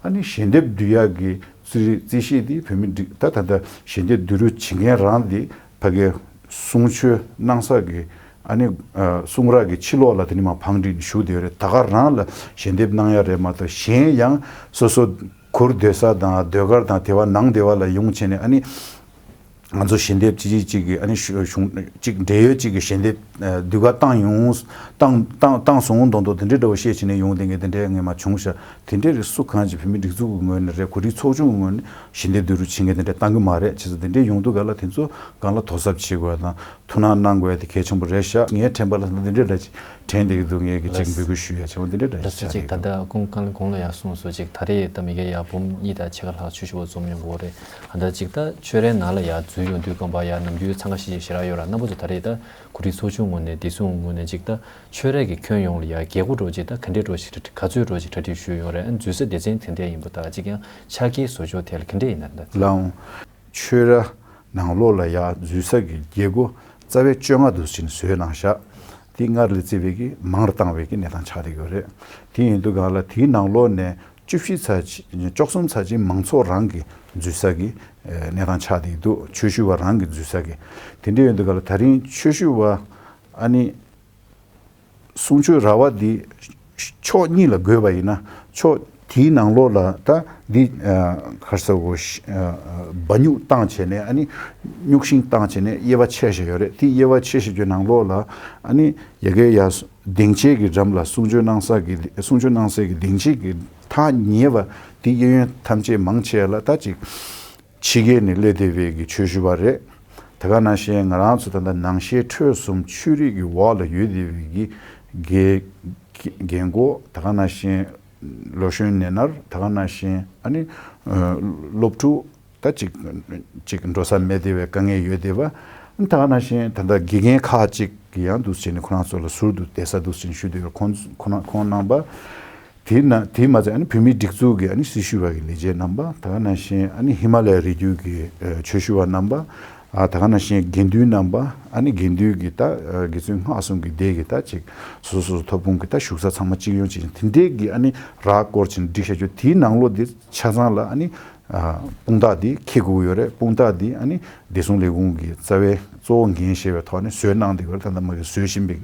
ཨ་ནི་ཞལ་འདེབས་བསྡུ་ཡ་གི་རྩིས་རྩིས་གཞི་དེ་བོད་མི་འགྲིག་ད་ད་ལྟ་ཞལ་འདེབས་བསྡུ་རུབ་བྱེད་མཁན་རང་དེ་ཕ་གི་གསུང་ཆོས་གནང་ས་གི་ཨ་ནི་ཨ་གསུང་ར་གི་ཕྱི་ལོགས་ལ་དེ་ནི་མ་བང་སྒྲིག་ནས་བཞུགས་བསྡད་ཡོད་རེད། ད་ག་རང་ལ་ཞལ་འདེབས་གནང་ཡ་རེད་མ་གཏོགས་གཞན་ཡང་སོ་སོ་གུར་སྡོད་ས་དང་ཟློས་གར་དང་དེ་བ་ནང་དེ་བ་ལ་ཡོང་བྱས་ནས་ཨ་ནི། ང་ཚོ་ཞལ་འདེབས་གཅིག་གཅིག་གཅིག་གི་ཨ་ནི་གཞུང་གཅིག་འབྲེལ་ཡོད་གཅིག་གི་ཞལ་འདེབས་ཨ་ཟློས་གར་བཏང་ཡོང་བཏང་བཏང་བཏང་སོང་མདོག་མདོག་དེ་འདྲའི་འདྲ་བོ་བཤད་བྱས་ནས་ཡོང་བསྡད་མཁན་དེ་འདྲའི་ངས་མ་བྱུང་ཤག་དེ་འདྲའི་རིགས་སུ་གང་ཅིག་བོད་མི་སྒྲིག་འཛུགས་ཀྱི་ངོས་ནས་རེད། གོ་སྒྲིག་ཚོགས་ཆུང་གི་ངོས་ནས་ཞལ་འདེབས་བསྡུ་རུབ་བྱེད་མཁན་དེ་འདྲ་བཏང་གི་མ་རེད། བྱས་ཙང་དེ་འདྲའི་ཡོང་དུས་ག་ལ་དེ་ཚོ་སྒང་ལ་དོ་གཟབ་བྱེད་དགོས་དང་ཐུགས་སྣང་གནང་དགོས་ཡ་དེ་གལ་ཆེན་པོ་རེད་ཤག་ངའི་དྲན་པ་ལ་ད་འདི་འདྲ་འདྲ་ཅིག་དྲན་བསྡད་ཀྱི་འདུག་ངས་ཀྱི་ཅིག་ལགས། འབོད་སྐུལ་ཞུ་ཡ་བྱས་པ་འདི་འདྲ་འདྲ་ལགས་སོ། ཅིག་ད་ལྟ་གོང་གང་གོང་ལ་ཡར་གསུངས་སོང་། ཅིག་ད་རེས་ད་མི་སྒེར་ཡར་འབུམ་གཉིས་དང་ཕྱེད་ཀ་ལྷག་ཆོས་ཞུ་བ་འཛོམས་ཡོང་གི་ཡོད་རེད། ད་ལྟ་ཅིག་ད་ཆོས་རའི་ནང་ལ་ཡར་འཛུལ་ཡོང་དུས་སྒང་པ་ཡར་ནམ་རྒྱུན་འཚང་ཁ་ཤིག་ཤིག་ཞེ་དྲག་ཡོད་ར། རྣམ་པ་ཚོ་ད་རེས་ད་གོ་སྒྲིག་ཚོགས་ཆུང་ངོས་ནས་བདེ་སྲུང་ངོས་ནས་ཅིག་ད་ཆོས་རའི་གི་ཁྱོན་ཡོངས་ལ་ཡར་རྒྱལ་སྒོ་འདྲ་བོ་ཅིག་ད་ག་འདྲས་འདྲ་བོ་ཞིག་ག་ཚོད་འདྲ་བོ་ཅིག་གྲ་སྒྲིག་ཞུས་ཡོད་རེད། ཨ་འཛུལ་ས་སྡེ་ཚན་དེ་འདྲས་ཡིན་པ་ད་ཅིག་ཡང་ཆ་རྐྱེན་བཟོ་ཕྱོགས་ཐད་ལ་ག་འདྲས་ཡིན་ན་ད། ལགས་འོང་། ཆོས་ར་ནང་ལོགས་ལ་ཡར་འཛུལ་ས་གི་རྒྱལ་སྒོ་རྩ་བའི་བཅོ་ལྔ་དུ་ཕྱིན་བཟོས་གནང་བཞག་དེ་སྔར་ལས་བརྩི་བའི་གི་མང་རུ་བཏང་བའི་གི་གནས་སྟངས་ཆགས་བསྡད་ཡོད་རེད། དེ་ཡིན་དུས་གང་ལ་དེའི་ནང་ལོགས་ནས་བཅུ་བཞི་ཚར་གཅིག་བཅུ་གསུམ་ཚར་གཅིག་མང་ཚོགས་རང་གི་འཛུལ་ས་གི་གནས་སྟངས་ཆགས་བསྡད་འདུག་ཆོས་ཞུ་བ་རང་གི་འཛུལ་ས་གི་དེ་འདྲ་ཡོད་དུས་གང་ལ་ད་རིང་ཆོས་ཞུ་བ་ཨ་ནི། གསུང་ཆོས་ར་བ་འདི་ཕྱོགས་གཉིས་ལ་བགོས་པ་ཡིན་ན་ཕྱོགས་དེའི་ནང་ལོགས་ལ་ད་འདི་ག་རེ་ཟེར་དགོས། སྦ་སྨྱུག་བཏང་བྱས་ནས་ཨ་ནི་སྨྱུག་ཤིང་བཏང་བྱས་ནས་དབྱེ་བ་ཕྱེ་བཞག་ཡོད་རེད། དེ་དབྱེ་བ་ཕྱེ་བཞག་རྒྱུའི་ནང་ལོགས་ལ་ཨ་ནི་ཡ་གའི་ཡ་སྡིངས་ཆའི་གི་འགྲམ་ལ་གསུང་ཆོས་གནང་ས་གི་གསུང་ཆོས་གནང་སའི་གི་སྡིངས་ཆའི་གི་ཐག་ཉེ་བ་དེ་གཡས་གཡོན་ཐམས་ཅད་མང་ཆེ་ལ་ད་ཅིག་ཕྱི་རྒྱལ་ནས་སླེབས་བསྡད་པའི་གི་ཆོས་ཞུ་བ་རེད། དེ་ག་ནང་བཞིན་ང་རང་ཚོ་ད་ལྟ་ནང་ཤེས་ཁྲོད་གསུམ་ཆོས་རིག་གི་འོག་ལ་ཡོད་བསྡད་པའི་གི་རྒན་རྒན་གོག་དེ་ག་ནང་བཞིན་ལོ་གཞོན་ནད་མནར། དེ་ག་ནང་བཞིན་ཨ་ནི་སློབ་ཕྲུག་ད་ཅིག་ཅིག་འགྲོ་ས་མེད་བསྡད་པའི་དཀའ་ངལ་ཡོད་བསྡད་པ། ད་ག་ནང་བཞིན་ད་ལྟ་དགེ་རྒན་ཁག་ཅིག་གིས་ཡང་འདུག་བྱས་ནས་ཁོ་རང་ཚོ་ལ་ཟུར་དུ་བསྡད་ས་འདུག་བྱས་ནས་ཞུ་འདོད་ཡོད། ཁོང་ཁོ་རང་ཁོང་རྣམ་པ་དེ་ན་དེ་མ་ཚད་ཨ་ནི་བོད་མིའི་སྒྲིག་འཛུགས་ཀྱི་ཨ་ནི་སྲི་ཞུ་བ་གི་ལས་བྱེད་རྣམ་པ། ད་ག་ནང་བཞིན་ཨ་ནི་ཧི་མ་ལ་ཡ་རི་རྒྱུད་ཀྱི་ཆོས་ཞུ་བ་རྣམ་པ། ཨ་ད་ག་ནང་བཞིན་དགེ་འདུན་རྣམ་པ། ཨ་ནི་དགེ་འདུན་གྱི་ད་དགེ་ཚུལ་སྔགས་གསུམ་གྱི་སྡེ་གི་ད་ཅིག་སོ་སོ་སོ་ཐོབ་ཁུངས་ཀྱི་ད་བཞུགས་ས་ཚང་མ་གཅིག་ཡོང་བྱས་དེ་འདྲས་ཀྱི་ཨ་ནི་རག་སྐོར་ཕྱིན་བསྒྲིགས་བྱ་རྒྱུ་དེའི་ནང་ལོགས་དེ་ཆ་ཚང་ལ་ཨ་ནི་དཔུང་རྟགས་དེ་འཁེལ་དགོས་ཡོད་རེད། དཔུང་རྟགས་དེ་ཨ་ནི་བདེ་སྲུང་ལས་ཁུངས་ཀྱི་རྩ་བའི་གཙོ་བོ་འགན་བཞེས་པའི་ཐོག་ནས་བཟོས་གནང་བསྡད་ཡོད་རེད། ད་ལྟ་མ་གི་བཟོས་བཞིན་པའི་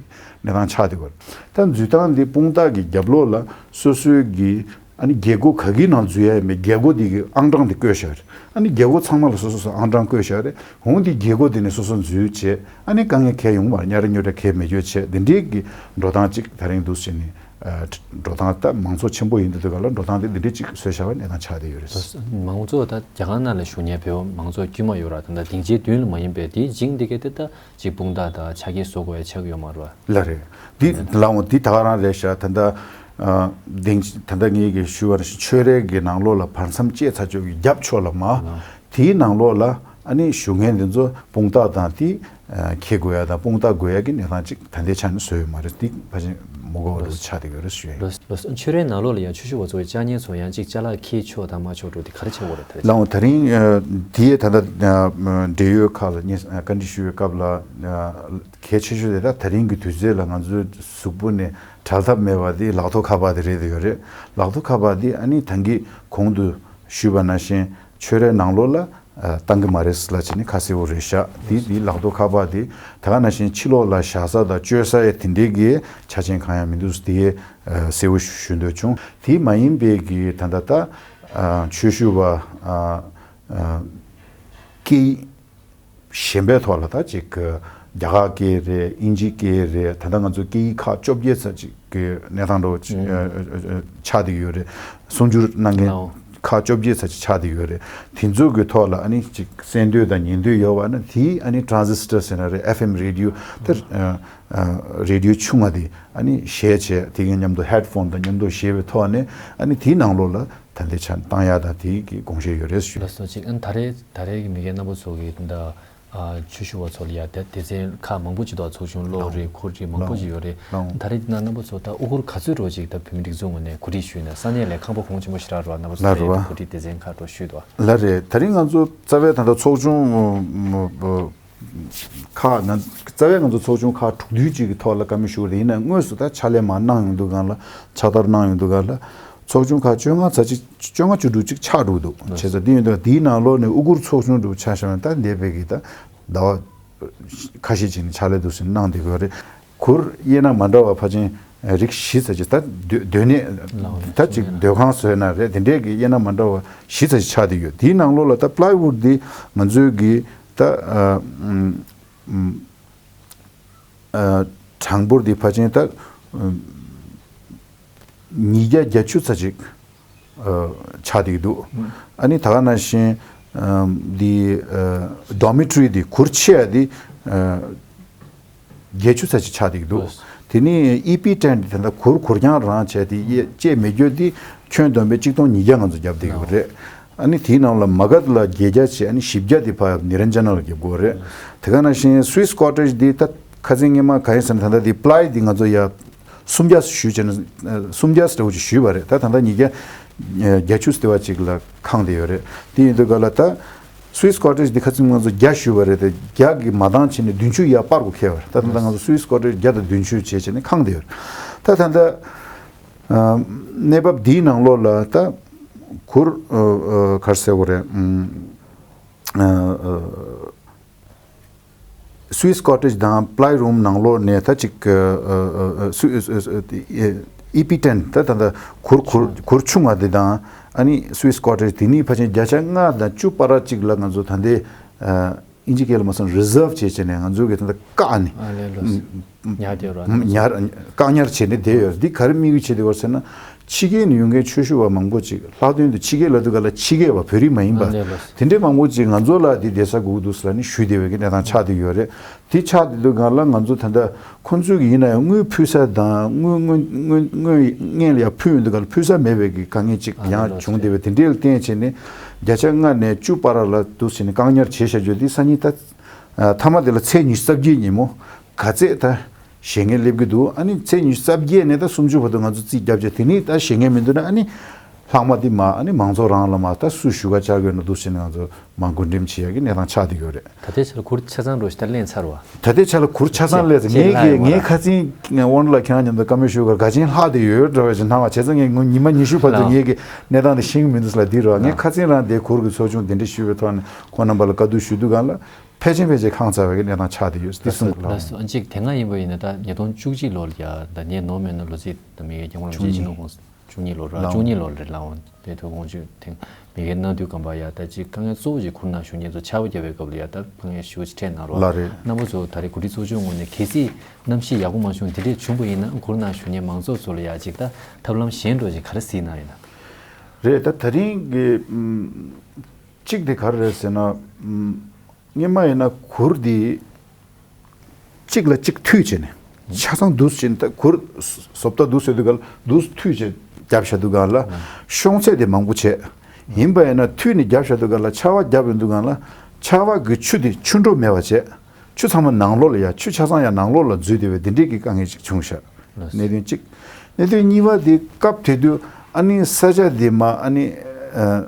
གནས་སྟངས་ཆགས་བསྡད་ཡོད་རེད། ད་འཛུལ་སྟངས་དེ་དཔུང་རྟགས་ཀྱི་རྒྱབ་ལོགས་ལ་སོ་སོའི་གི་ཨ་ནི་རྒྱལ་སྒོ་ག་གི་ནང་འཛུལ་ཡ་ཡིན་མིན་རྒྱལ་སྒོ་དེ་གི་ཨང་གྲངས་དེ་བཀོད་བཞག་རེད། ཨ་ནི་རྒྱལ་སྒོ་ཚང་མ་ལ་སོ་སོ་སོ་ཨང་གྲངས་བཀོད་བཞག་རེད། འོང་དེ་རྒྱལ་སྒོ་དེ་ནས་སོ་སོ་འཛུལ་བྱས་ཨ་ནི་དཀའ་ངལ་འཁེལ་ཡོང་མ་རེད། གཉའ་རེ་གཉོ་རེ་འཁེལ་མེད་རྒྱུ་བྱས་དེ་འདྲའི་གི་འགྲོ་སྟངས་ཅིག་ད་རིང་འདུག་བྱས་ནས་འགྲོ་སྟངས་ད་མང་ཚོགས་ཆེན་པོ་ཡིན་དུས་དུས་ག་ལ་འགྲོ་སྟངས་དེ་འདི་འདྲའི་ཅིག་བཟོས་བཞག་པའི་གནས་སྟངས་ཆགས་བསྡད་ཡོད་རེད། མང་ཚོགས་ད་རྒྱ་གར་ནང་ལ་བཞུགས་མཁན་བོད་མང་ཚོགས་དཀྱུས་མ་ཡོད་ར། ད་ལྟ་སྡིངས་ཆའི་མདུན་ལ་མ་ཡིན་པའི་དེའི་འཇིག་འདི་ག་དེ་ད་ཅིག་དཔུང་རྟགས་དང་ཕྱག་འཁྱེར་བཟོ་དགོས་ཡ་ཆགས་ཀྱི་ཡོད་མ་རེད་བ། ལ་རེད། འདི་ལའང་འདི་ད་ག་རང་རེད་ཤག་ད་ལྟ་ཨ་དེང་ད་ལྟ་ངེད་ཀྱིས་ཞུ་བ་ནང་བཞིན་ཆོས་རའི་གི་ནང་ལོགས་ལ་བར་མཚམས་བཅད་ཚར་ཆོག་གི་རྒྱབ་ཕྱོགས་ལ་མ་དེའི་ནང་ལོགས་ལ་ཨ་ནི་བཞུགས་མཁན་འདི་ཚོ་དཔུང་རྟགས་དང་དེ་འཁྱེར་དགོས་ཡ་དང་དཔུང་རྟགས་དགོས་ཡ་གི་གནས་སྟངས་ཅིག་ད་ལྟའི་ཆ་ནས་བཟོས་ཡོད་མ་རེད། འདི་ཕལ་ཆེར་མུ་ག་བ་འདྲ་ཆགས་བསྡད་ཡོད་རེད་ཞུ་ཡ་ཡིན། ལོ་ལོ་ཆོས་རའི་ནང་ལོགས་ལ་ཡང་ཆོས་ཞུ་བ་ཚོ་བཅར་མཁན་ཚོ་ཡང་ཅིག་ཅ་ལག་འཁྱེར་ཆོག་དང་མ་ཆོག་འགྲོ་དེ་ག་རེ་ཆགས་ཡོད་རེད་ད་རེས། ལའང་ད་རིང་ཨ་དེའི་ད་ལྟ་ཨ་འབྲེལ་ཡོད་ཁག་ལ་ངས་བཀའ་འདྲི་ཞུ་བའི་སྐབས་ལ་ཨ་གལ་ཆེ་ཤོས་དེ་ད་ད་རིང་གི་དུས་ཚོད་ལ་ང་ཚོའི་གཟུགས་པོ་ནས་བྲལ་ཐབས་མེད་པ་དེ་ལག་ཐོགས་ཁ་པར་དེ་རེད་ཡོད་རེད། ལག་ཐོགས་ཁ་པར་དེ་ཨ་ནི་ད་གིན་གོང་དུ་ཞུས་པ་ནང་བཞིན་ཆོས་རའི་ནང་ལོགས་ལ་ཨ་བཏང་གི་མ་རེད་ལབ་བྱས་ནས་ཁ་གསལ་པོ་རེད་ཤག་དེ་དེའི་ལག་ཐོགས་ཁ་པར་དེ་ད་ག་ནང་བཞིན་ཕྱི་ལོགས་ལ་བཞག་ས་དང་སྤྱོད་ས་ཡ་དེ་འདྲའི་གི་ཆ་རྐྱེན་གང་ཡང་མི་འདུག་དེ་ཨ་གསལ་པོ་ཞུ་འདོད་བྱུང་། དེ་མ་ཡིན་པའི་གི་ད་ལྟ་ད་ཨ་ཆོས་ཞུ་བ་ཨ་ཨ་སྐད་གཞན་པའི་ཐོག་ལ་ད་ཅིག་རྒྱ་གར་སྐད་རེད། དབྱིན་ཇི་སྐད་རེད། ད་ལྟ་ང་ཚོ་སྐད་ཡིག་ཁག་བཅོ་བརྒྱད་ཙམ་ཅིག་གི་གནས་སྟངས་འདྲ་བོ་ཅིག་ཨ་ཨ་ཨ་ཆགས་བསྡད་ཡོད་རེད། གསུང་སྒྱུར་གནང་མཁན་ཨོ་ཁག་བཅོ་བརྒྱད་ཙམ་ཅིག་ཆགས་བསྡད་ཡོད་རེད། དེ་ཚོ་གི་ཐོག་ལ་ཨ་ནི་ཅིག་གསན་འདོད་དང་ཉན་འདོད་ཡོད་པ་ན་དེའི་ཨ་ནི་transistor་ཟེར་ན་རེད། FM radio་དེ་ཨ་ཨ་རེ་ཌི་ཡོ་ཆུང་བ་དེ་ཨ་ནི་བཞེས་བྱས་དེ་གི་མཉམ་དུ་headphone་དང་མཉམ་དུ་བཞེས་པའི་ཐོག་ནས་ཨ་ནི་དེའི་ནང་ལོགས་ལ་ད་ལྟའི་ཆ་བཏང་ཡག་དང་དེའི་གི་དགོངས་བཞེས་ཡོད་རེད་ཞུ། ལགས་སོ། ཅིག་ཨ་ནི་ད་རེས་ད་རེས་ཀྱི་མི་རྒན་རྣམ་པ་ཚོ་གི་ད་ཨ་ཆོས་ཞུ་བ་ཚོ་ལ་ཡ་ད་སྡེ་ཚན་ཁག་མང་པོ་ཅིག་འདུག་ཚོགས་ཆུང་གློག་རིག་ཁོར་ཡུག་མང་པོ་ཅིག་ཡོད་རེད། ད་རེས་འདི་ན་རྣམ་པ་ཚོ་ད་དབུ་སྐོར་ག་ཚོད་འགྲོ་ཅིག་ད་བོད་མི་སྒྲིག་འཛུགས་ངོས་ནས་གོ་སྒྲིག་ཞུས་ན་ས་གནས་ལ་ཁང་པ་གོང་ཆེན་པོ་ཞེ་དྲག་རེད་བ། རྣམ་པ་ཚོ་ལ་ཡ་གོ་སྒྲིག་སྡེ་ཚན་ཁག་འགྲོ་ཞུས་འདུག་ལ་རེད། ད་རིང་ང་ཚོ་རྩ་བའི་ད་ལྟ་ཚོགས་ཆུང་ཁག་ང་རྩ་བའི་ང་ཚོ་ཚོགས་ཆུང་ཁག་དྲུག་བདུན་ཅིག་གི་ཐོག་ལ་བཀའ་མོལ་ཞུ་བ་རེད། ཡིན་ན་དངོས་སུ་ད་ཕྱག་ལས་མར་གནང་ཡོང་དུས་སྒང་ལ་ཕྱག་བསྟར་གནང་ཡོང་དུས་སྒང་ལ་ཚོགས་ཆུང་ཁག་བཅོ་ལྔ་ཙམ་ཅིག་བཅོ་ལྔ་བཅུ་དྲུག་ཅིག་ཆགས་འགྲོ་གི་འདུག་བྱས་ཙང་དེ་ཡིན་དུས་དེའི་ནང་ལོགས་ནས་དབུ་སྐོར་ཚོགས་ཆུང་འགྲོ་ཆ་བཞག་ན་ད་འདས་པའི་གི་ད་ཟླ་བ་ཁ་ཤས་ཅིག་ནས་ཕྱག་ལས་འདུག་སེ་གནང་བསྡད་ཀྱི་ཡོད་རེད། གུར་དབྱེ་ན་མ་འདྲ་བ་ཕལ་ཆེར་རིགས་བཞི་ཙམ་ཅིག་ད་སྡོད་སྡོད་གནས་ད་ཅིག་སྡོད་ཁང་བཟོས་ན་རེད། དེ་འདྲས་ཀྱི་དབྱེ་ན་མ་འདྲ་བ་བཞི་ཙམ་ཅིག་ཆགས་བསྡད་ཡོད། དེའི་ནང་ལོགས་ལ་ད་plywood་འདི་ང་ཚོའི་གི་ད་ཨ་ཨ་གྲངས་འབོར་འདི་ཕལ་ཆེར་ད་ཉིས་བརྒྱ་བརྒྱད་ཅུ་ཙམ་ཅིག་ཨ་ཆགས་བསྡད་ཀྱི་འདུག་ཨ་ནི་ད་ག་ནང་བཞིན་ཨ་འདི་ཨ་dormitory་འདི་གུར་ཆེ་བ་འདི་ཨ་བརྒྱད་ཅུ་ཙམ་ཅིག་ཆགས་བསྡད་ཀྱི་འདུག་དེ་ནི་ཨི་པི་ཊེན་ཊི་དེ་འདྲ་གུར་གུར་རྐྱང་རང་བྱས་ཏེ་གཡས་བཅས་མེད་རྒྱུ་འདི་ཁྱོན་བསྡོམས་པས་གཅིག་སྟོང་ཉིས་བརྒྱ་ང་ཚོ་བརྒྱབ་བསྡད་ཀྱི་ཡོད་རེད། ཨ་ནི་དེའི་ནང་ལ་མ་ག་དྷ་ལ་བརྒྱད་བརྒྱ་བྱས། ཨ་ནི་བཞི་བརྒྱ་དེ་ཕར་ནི་རན་ཇ་ན་ལ་བརྒྱབ་དགོས་རེད། དེ་ག་ནང་བཞིན་Swiss cottage་འདི་ད་ཁ་སང་སྔོན་མ་ག་ཡིན་ཟེར་ན་ད་ལྟ་དེ་ply་འདི་ང་ཚོ་ཡ་སུམ་བརྒྱ་ཞུས་བྱས་ན་སུམ་བརྒྱ་འདྲ་བོ་ཅིག་ཞུས་པ་རེད། ད་ད་ལྟ་ཉིས་བརྒྱ་བརྒྱད་ཅུ་ལྟེ་བ་ཅིག་ལ་ཁེངས་བསྡད་ཡོད་རེད། དེ་ཡིན་དུས་ག་ལ་ད་Swiss cottage་འདི་ཁ་སང་ང་ཚོ་བརྒྱ་ཞུས་པ་རེད། དེ་བརྒྱ་གི་མ་འདང་བྱས་ནས་བདུན་ཅུ་ཡར་སྤར་དགོས་ཁེལ་བ་རེད། ད་ད་ལྟ་ང་ཚོ་Swiss cottage་བརྒྱ་དང་བདུན་ཅུ་བྱས་བྱས་ནས་ཁེངས་བསྡད་ཡོད་རེད། ད་ད་ལྟ་ཨ་གནས་བབ་འདིའི་ནང་ལོགས་ལ་ད་གུར་ཨ་ཨ་ག་རེ་ཟེར་དགོས་རེད། ཨ་ཨ་Swiss cottage་དང་ply room་ནང་ལོགས་ནས་ད་ཅིག་ཨ་ཨ་ཨ་Swi- ཨ་ཨ་ཨ་ཨི་པི་ཊེན་ཊི་ད་ད་ད་གུར་གུར་གུར་ཆུང་བ་དེ་དང་ཨ་ནི་Swiss cottage་དེ་གཉིས་ཕལ་ཆེར་བརྒྱ་ཆ་ལྔ་དང་བཅུ་བར་ཅིག་ལ་ང་ཚོ་ད་ལྟའི་ཨ་དབྱིན་ཇི་སྐད་ལ་མ་སོང་reserve་བྱས་བྱས་ནས་ང་ཚོ་གི་ད་ལྟ་བཀག་ནས་ཨ་ལས་ལོས་ཉར་བསྡད་ཡོད་ར། ཉར་བཀག་ཉར་བྱས་ནས་བསྡད་ཡོད། འདི་ག་རེ་དམིགས་ཡུལ་བྱས་བསྡད་ཡོད་ཟེར་ན། ཕྱི་རྒྱལ་ནས་ཡོང་མཁན་ཆོས་ཞུ་བ་མང་པོ་ཅིག་ལྷག་དོན་དུ་ཕྱི་རྒྱལ་ལབ་དུས་ག་ལ་ཕྱི་རྒྱལ་བ་བོད་རིགས་མ་ཡིན་པ་ཨ་ལས་ལོས་དེ་འདྲའི་མང་པོ་ཅིག་ང་ཚོ་ལ་འདི་བསྡད་ས་དགོས་ཀྱི་འདུག་ཟེར་ནས་ཞུས་བསྡད་པའི་གི་གནས་སྟངས་ཆགས་བསྡད་ཡོད་རེད། དེ་ཆགས་བསྡད་དུས་ག་ལ་ང་ཚོ་ད་ལྟ་ཁོང་ཚོས་ཀྱི་ཡིན་ན་ཡང་དངུལ་ཕུལ་ས་དང་དངུལ་དངུལ་དངུལ་དངུལ་སྔོན་ལ་ཡང་ཕུལ་ཡོང་དུས་ག་ལ་ཕུལ་ས་མེད་པའི་གི་དཀའ་ངལ་ཅིག་ཨ་ཡང་ལོས་བྱུང་བསྡད་པས། དེ་འདྲའི་ལ་བརྟེན་བྱས་ནས་བརྒྱ་ཆ་ལྔ་ནས་བཅུ་བར་ལ་འདུག་བྱས་ནས་བཀག་ཉར་བྱས་བཞག་རྒྱུ་འདི་སང་ཉིན་ད་ ཨ་མཐའ་མ་དེ་ལ་ཚེས་ཉི་ཤུ་རྩ་བརྒྱད་ཉིན་མོ་ག་ཚད་ད་བཞེངས་མཁན་སླེབས་ཀྱི་འདུག་ཨ་ནི་ཚེས་ཉི་ཤུ་རྩ་བརྒྱད་ནས་ད་སུམ་ཅུ་བར་དུ་ང་ཚོ་རྩིས་རྒྱབ་བྱས། དེ་ནས་ད་བཞེངས་མཁན་མི་འདུག་ན། ཨ་ནི་ལྷག་མ་དེ་མ་ཨ་ནི་མང་ཚོགས་རང་ལ་མ་ད་སུ་ཞུ་ག་བཅར་དགོས་ན་འདུག་ཟེར་ནས་ང་ཚོ་མ་བགོ་འགྲེམས་བྱེད་ཡ་གི་གནས་སྟངས་ཆགས་བསྡད་ཡོད་རེད། ད་ལྟའི་ཆར་གུར་ཆ་ཚང་འགྲོ་ཞིག་ད་ལེན་ཚར་བ། ད་ལྟའི་ཆ་ལ་གུར་ཆ་ཚང་ལས་ངས་ཀྱི་ངས་ཁ་སང་དབང་ལ་ཁྱེད་རང་མཉམ་དུ་བཀའ་མོལ་ཞུ་གར་དགའ་ཆེན་ལྷག་བསྡད་ཡོད་འདྲ་བ་ཞིག་སྣང་བ་བྱས་ཙང་། ངས་ངོ་ཉི་མ་ཉི་ཤུ་བར་དུ་ལགས། ངས་ཀྱི་གནས་སྟངས་དེ་ཤེས་ཀྱི་མི་འདུག་ལ། འདི་རུ་ངས་ལགས། ཁ་སང་རང་དེ་གུར་གྱི་ཚོགས་ཆུང་དེ་འདྲ་ཞུས་པའི་ཐོག་ནས་ཁོང་རྣམ་པ་ལ་བཀའ་བསྡུར་ཞུ་དུས་སྒང་ལ་ཕལ་ཆེར་ཕལ་ཆེར་ཁེངས་ཚར་བའི་གནས་སྟངས་ཆགས་བསྡད་ཡོད། འདི་གསུང་གི་ལགས། ལགས་སོ། ཨ་གཅིག་དེ་སྔ་ཡིན་པ་ཡིན་ན་ད་ཉིས་སྟོང་བཅུ་གཅིག་ལོར་ཡ་ད་ངས་ནོར་མེད་ན་ལོ་ཚིགས་ད་མི་ཡི་རྒྱལ་དབང་རིན་པོ་ཆེ་སྤྱི་ནོར་གོང་ས་བཅུ་གཉིས་ལོ་ར། ལགས། བཅུ་གཉིས་ལོ་རེད་ལགས། འོང་དེ་དུས་དགོངས་ཞུ་དེ་མི་སྒེར་གནང་དུས་སྒང་པ་ཡ་ད་ཅིག་དཀའ་ངལ་གཙོ་བོ་ཅིག་གུར་ནང་བཞུགས་མཁན་ཚོ་ཆར་པ་བརྒྱབ་པའི་སྐབས་ལ་ཡ་ད་དཀའ་ངལ་ཞེ་པོ་ཅིག་འཕྲད་གནང་རོགས། ལགས་རེད། རྣམ་པ་ཚོ་ད་རེས་གོ་སྒྲིག་ཚོགས་ཆུང་ངོས་ནས་གལ་སྲིད་གནམ་གཤིས་ཡག་པོ་མ་བྱུང་དེ་འདྲས་བྱུང་པ་ཡིན་ན་གུར་ནང་བཞུགས་མཁན་མང་ཚོགས་ཚོ་ལ་ཡ་ཅིག་ད་ཐབས་ལམ་གཞན་འདྲ་ཅིག་ག་རེ་གཟིགས་གནང་ཡོད་ན། རེད། ད་ད་རིང་གི་ཨམ་གཅིག་དེ་ག་རེ་རེད་ཟེར་ན། ཨམ་སྔོན་མ་ཡིན་ན་གུར་འདི་གཅིག་ལ་གཅིག་མཐུད་བྱས་ནས་ཆ་ཚང་འདུག་སེ་བྱས་ནས། ད་གུར་བཟོ་ལྟ་འདུག་སེ་དུས་སྒང་ལ་འདུག་སེ་མཐུད་བྱས་རྒྱབ་བཞག་དུས་སྒང་ལ་ཤོང་ཚད་དེ་མང་པོ་བྱས། ཡིན་པ་ཡིན་ན་མཐུད་ནས་རྒྱབ་བཞག་དུས་སྒང་ལ་ཆར་པ་བརྒྱབ་ཡོང་དུས་སྒང་ལ་ཆར་པ་གི་ཆུ་དེ་ཆུ་འགྲོ་མེད་པ་བྱས། ཆུ་ཚང་མ་ནང་ལོགས་ལ་ཡ། ཆུ་ཆ་ཚང་ཡ་ནང་ལོགས་ལ་འཛུལ་བསྡད་པའི་དེ་འདྲའི་གི་དཀའ་ངལ་ཅིག་བྱུང་ཤག་ལགས། གནད་དོན་གཅིག་གནད་དོན་གཉིས་པ་དེ་སྐབས་དེ་དུས་ཨ་ནི་ས་ཆ་དེ་མ་ཨ་ནི་ཨ་